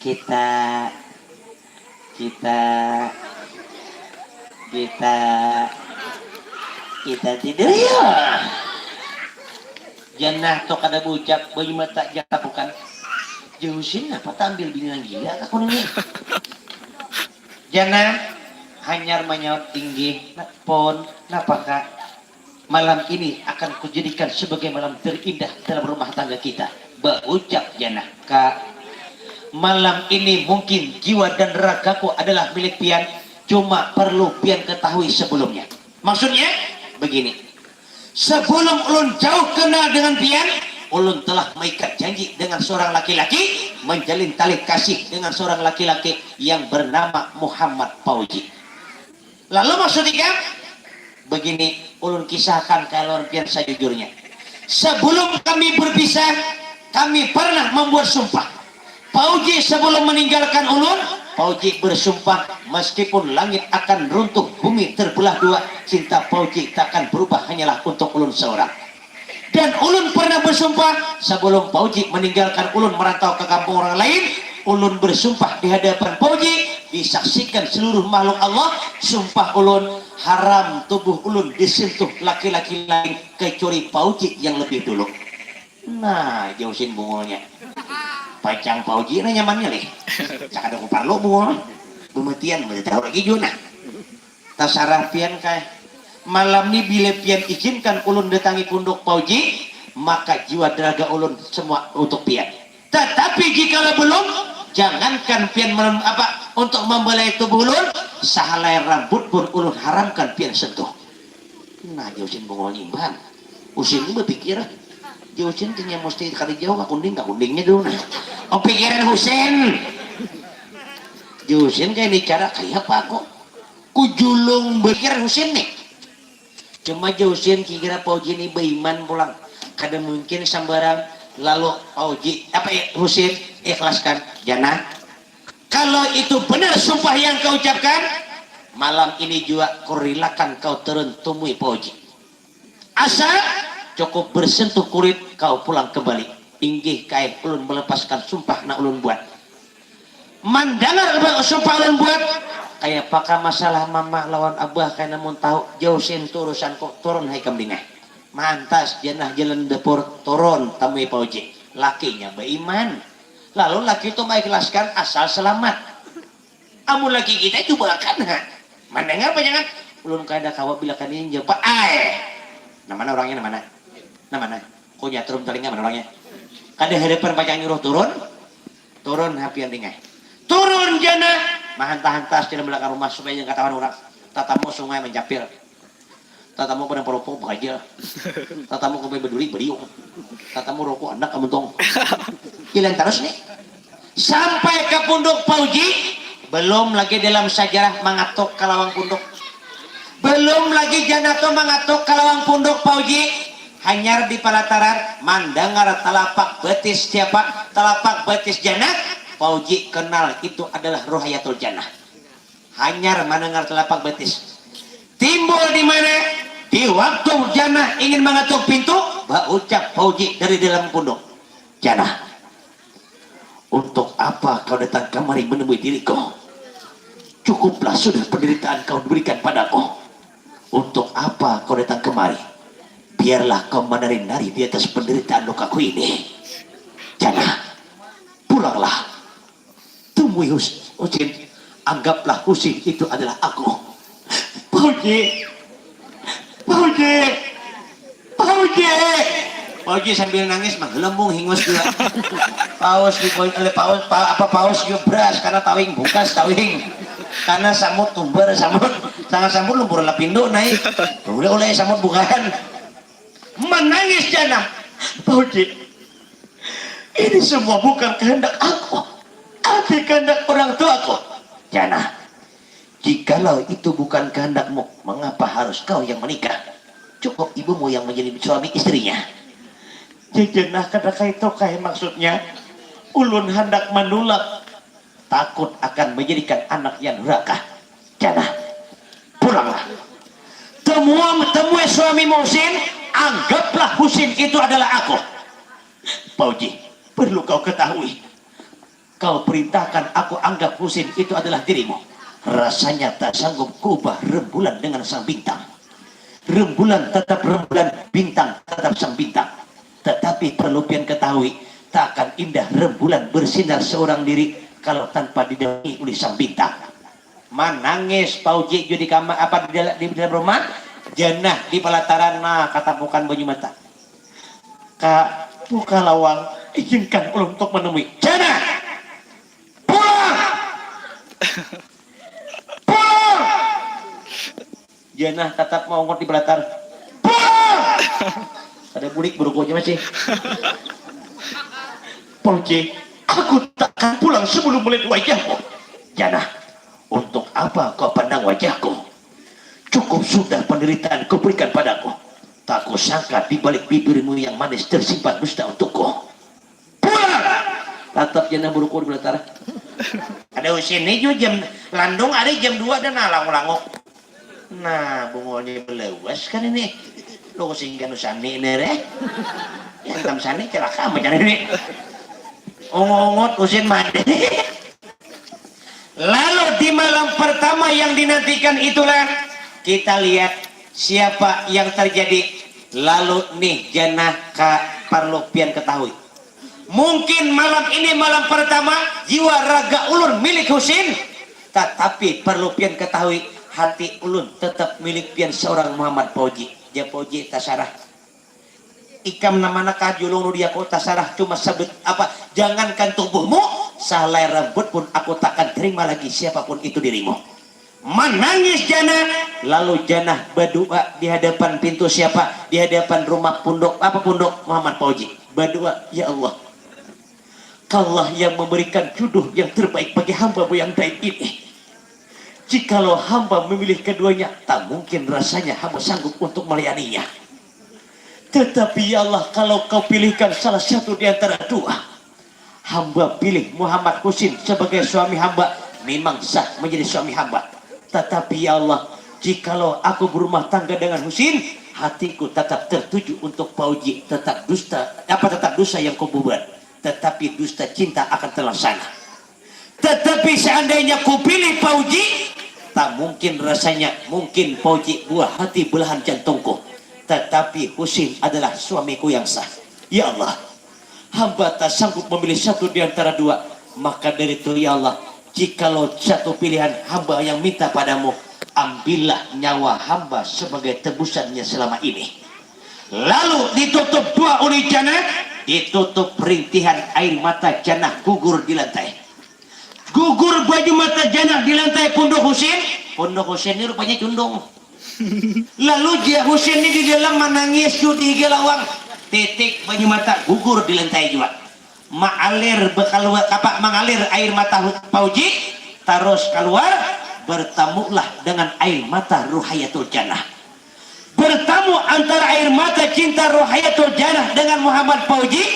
kita kita kita kita tidur yuk. Jannah tu kada bucap, baju mata jaka bukan. Jauh Husin napa taambil bini nang gila kah kuning ni? Jannah hanyar manyaut, inggih pon, napa kak? Malam ini akan kujadikan sebagai malam terindah dalam rumah tangga kita. Baucap Jannah, kak, malam ini mungkin jiwa dan ragaku adalah milik pian, cuma perlu pian ketahui sebelumnya. Maksudnya begini, sebelum ulun jauh kenal dengan pian, ulun telah maikat janji dengan seorang laki-laki, menjalin tali kasih dengan seorang laki-laki yang bernama Muhammad Fauji. Lalu maksud ikam? Begini, ulun kisahkan ka lawan pian sajujurnya. Sebelum kami berpisah, kami pernah membuat sumpah. Fauji sebelum meninggalkan ulun, Fauji bersumpah meskipun langit akan runtuh, bumi terbelah dua, cinta Fauji tak akan berubah hanyalah untuk ulun seorang. Dan ulun pernah bersumpah, sebelum Pauji meninggalkan ulun merantau ke kampung orang lain, ulun bersumpah di hadapan Pauji, disaksikan seluruh makhluk Allah, sumpah ulun, haram tubuh ulun disentuh laki-laki lain kecuali Pauji yang lebih dulu. Nah, jauh sin bungulnya. Pacang Pauji nah nyamannya lih. Cakada ku parlu bungul. Bemetian, mau tahu lagi juga nah. Tasarah pian kai. Malam ni bila pian izinkan ulun datangi punduk Pauji, maka jiwa dan raga ulun semua untuk pian. Tetapi jikalau belum, jangankan pian melem, apa, untuk membelai tubuh ulun, sahalai rambut pun ulun haramkan pian sentuh. Nah, jauh sin bungul nyimban. Usin ni berpikir, jauh sin kenya mesti kada jauh ka kunding, ka kundingnya dulu nah. Oh, pikiran Husin. Jauh sin kayak ini cara kayak apa aku? Kujulung berpikir Husin nih. Cuma jauh sin kira Pauji ni beriman pulang. Kada mungkin sembarang lalu Pauji apa ya, Husin ikhlaskan jana. Kalau itu benar sumpah yang kau ucapkan, malam ini juga kurilakan kau turun temui Pauji. Asal cukup bersentuh kulit kau pulang kembali. Inggih kai ulun melepaskan sumpah nak ulun buat. Mandangar sumpah ulun buat, kaya paka masalah mama lawan abah kaya namun tahu jauh sin tu urusan kok turun hai kam dingah. Mantas janah jalan dapur turun tamui Pauji. Lakinya beiman. Lalu laki tu maikhlaskan asal selamat. Amun laki kita coba akan ha. Mandangar pacangan ulun kada kawa bila kani jawab ai. Nah mana orangnya nah mana? Nah mana? Kok nyatrum telinga mana orangnya? Kada hadapan pacang nyuruh turun. Turun hapian dingah. Turun jana. Mahantah-hantas di belakang rumah supaya jangan ketahuan orang. Tatamu sungai mencapir. Tatamu padang parupuk bukajil. Tatamu kumai baduri badiung. Tatamu rokok anak kamuntung. Jalan terus nih. Sampai ke punduk Pauji, belum lagi dalam sejarah mangatuk ke lawang punduk. Belum lagi jana tu mangatuk ke lawang punduk Pauji, hanyar di palataran mandangar talapak betis siapa, talapak betis jana, Pauji kenal itu adalah Ruhayatul Jannah. Hanyar mandangar talapak betis. Timbul di mana? Di waktu Jannah ingin mangatuk pintu, baucap Pauji dari dalam punduk. Jannah, untuk apa kau datang kamari menemui diriku? Cukuplah sudah penderitaan kau berikan padaku. Untuk apa kau datang kemari? Biarlah kau menari-nari di atas penderitaan lukaku ini. Jannah, pulanglah. Temui Hus-, Husin. Anggaplah Husin itu adalah aku. Pauji. Pauji. Pauji. Pauji sambil nangis menggelembung hingus juga. Paus di paus, pa, apa paus juga beras karena tawing bukas tawing. Karena samut tumbar samut. Sangat samut lumpur lapindo naik. Udah oleh samut bukahan. Menangis jana. Pauji. Ini semua bukan kehendak aku. Tapi kehendak orang tuaku. Jana, jikalau itu bukan kehendakmu, mengapa harus kau yang menikah? Cukup ibumu yang menjadi suami istrinya. Jajana kada kaitu kai maksudnya. Ulun hendak menolak. Takut akan menjadikan anak yang durhaka. Jana, pulanglah. Temua, temui suami Husin, anggaplah Husin itu adalah aku. Pauji, perlu kau ketahui. Kau perintahkan aku anggap Husin itu adalah dirimu. Rasanya tak sanggup kuubah rembulan dengan sang bintang. Rembulan tetap rembulan, bintang tetap sang bintang. Tetapi perlu pian ketahui, tak akan indah rembulan bersinar seorang diri kalau tanpa didampingi oleh sang bintang. Manangis Pauji jua di kamar apa di dalam, di dalam rumah, Jana di pelataran nah katapukan banyu mata. Ka, buka lawang, izinkan ulun untuk menemui. Jana! Pulang! Pulang! Jana tatap maungut di belatar. Pulang! Ada bulik berukunya masih. Pauji, aku tak akan pulang sebelum melihat wajahmu. Jana, untuk apa kau pandang wajahku? Cukup sudah penderitaan kau berikan padaku. Tak kusangka di balik bibirmu yang manis tersimpan dusta untukku. Pulang! Tatap Jana berukur di belakang. Ada Husin ni jua jam landung ada jam dua dan alang languk. Nah, bungulnya belawas kan ini. Tuh singgan sani ini deh. Yang tam sani celaka macam ini. Ongot-ongot usin mandi. Lalu di malam pertama yang dinantikan itulah kita lihat siapa yang terjadi. Lalu nih janah ka perlu pian ketahui. Mungkin malam ini malam pertama jiwa raga ulun milik Husin, tetapi perlu pian ketahui hati ulun tetap milik pian seorang Muhammad Fauji. Ya Fauji tasarah. Ikam namana kah julung nu diaku tasarah cuma sebut apa jangankan tubuhmu, sehelai rambut pun aku takkan terima lagi siapapun itu dirimu. Manangis janah, lalu janah berdoa di hadapan pintu siapa? Di hadapan rumah punduk apa punduk Muhammad Fauji. Berdoa, ya Allah, Kaulah yang memberikan jodoh yang terbaik bagi hamba-Mu yang daib ini. Jikalau hamba memilih keduanya, tak mungkin rasanya hamba sanggup untuk melayaninya. Tetapi ya Allah, kalau Kau pilihkan salah satu di antara dua, hamba pilih Muhammad Husin sebagai suami hamba, memang sah menjadi suami hamba. Tetapi ya Allah, jikalau aku berumah tangga dengan Husin, hatiku tetap tertuju untuk Fauji, tetap dusta, apa tetap dosa yang Kau buat, tetapi dusta cinta akan terlaksana. Tetapi seandainya kupilih Fauji, tak mungkin rasanya, mungkin Fauji buah hati belahan jantungku. Tetapi Husin adalah suamiku yang sah. Ya Allah, hamba tak sanggup memilih satu di antara dua. Maka dari itu ya Allah, jikalau satu pilihan hamba yang minta padamu, ambillah nyawa hamba sebagai tebusannya selama ini. Lalu ditutup dua oleh janah, ditutup rintihan air mata janah gugur di lantai. Gugur baju mata janah di lantai punduk Husin. Punduk Husin ini rupanya cundung. Lalu jia Husin ini di dalam menangis judi gelawang. Titik baju mata gugur di lantai jua. Maalir bekaluar apa mangalir air mata Fauji terus keluar bertemulah dengan air mata Ruhayatul Janah. Bertemu antara air mata cinta Ruhayatul Janah dengan Muhammad Fauji,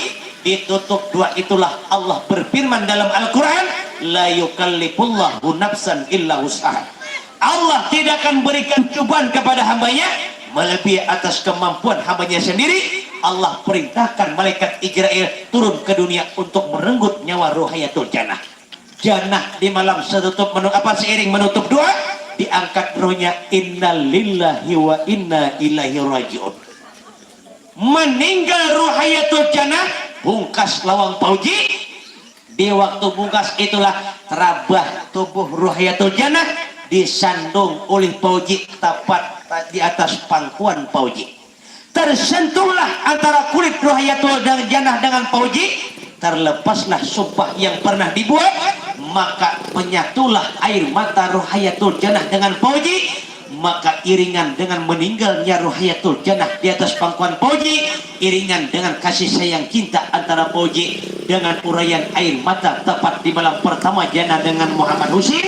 ditutup dua itulah Allah berfirman dalam Al-Quran, la yukallifullahu nafsan illa wus'aha. Allah tidak akan berikan cobaan kepada hambanya melebihi atas kemampuan hambanya sendiri. Allah perintahkan malaikat Ijrail turun ke dunia untuk merenggut nyawa Ruhayatul Janah. Janah di malam setutup menu, apa seiring menutup dua diangkat rohnya innalillahi wa inna ilaihi rajiun. Meninggal Ruhayatul Janah bungkas lawang Fauji. Di waktu bungkas itulah rabah tubuh Ruhayatul Janah disandung oleh Fauji tepat di atas pangkuan Fauji. Tersentuhlah antara kulit Ruhayatul Janah dengan Fauji, terlepaslah sumpah yang pernah dibuat, maka menyatulah air mata Ruhayatul Janah dengan Fauji, maka iringan dengan meninggalnya Ruhayatul Janah di atas pangkuan Fauji, iringan dengan kasih sayang cinta antara Fauji dengan uraian air mata tepat di malam pertama Janah dengan Muhammad Husin,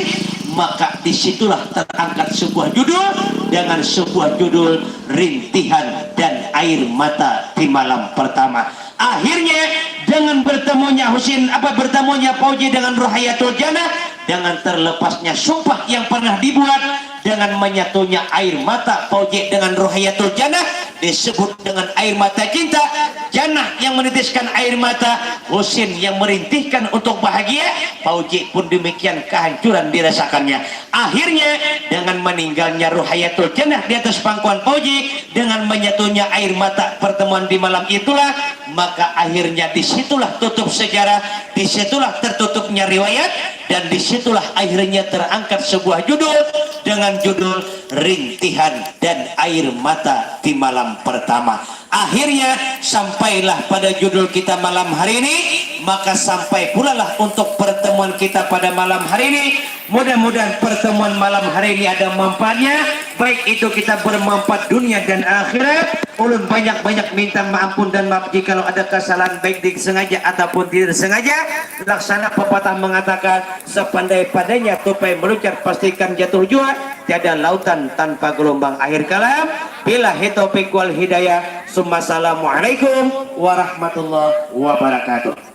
maka disitulah terangkat sebuah judul dengan sebuah judul Rintihan dan Air Mata di Malam Pertama. Akhirnya dengan bertemunya Husin apa bertemunya Fauji dengan Ruhayatul Janah, dengan terlepasnya sumpah yang pernah dibuat, dengan menyatunya air mata Fauji dengan Ruhayatul Janah disebut dengan air mata cinta. Janah yang menitiskan air mata, Husin yang merintihkan untuk bahagia, Fauji pun demikian kehancuran dirasakannya. Akhirnya dengan meninggalnya Ruhayatul Janah di atas pangkuan Fauji, dengan menyatunya air mata pertemuan di malam itulah, maka akhirnya disitulah tutup sejarah, disitulah tertutupnya riwayat, dan disitulah akhirnya terangkat sebuah judul dengan judul Rintihan dan Air Mata di Malam Pertama. Akhirnya sampailah pada judul kita malam hari ini, maka sampai pulalah untuk pertemuan kita pada malam hari ini. Mudah-mudahan pertemuan malam hari ini ada manfaatnya, baik itu kita bermanfaat dunia dan akhirat. Ulun banyak-banyak minta ampun dan maaf jikalau ada kesalahan baik disengaja ataupun tidak disengaja. Laksana pepatah mengatakan, sepandai-pandainya tupai meluncur pastikan jatuh jua, tiada lautan tanpa gelombang. Akhir kalam, billahi taufiq wal hidayah. Summa assalamualaikum warahmatullahi wabarakatuh.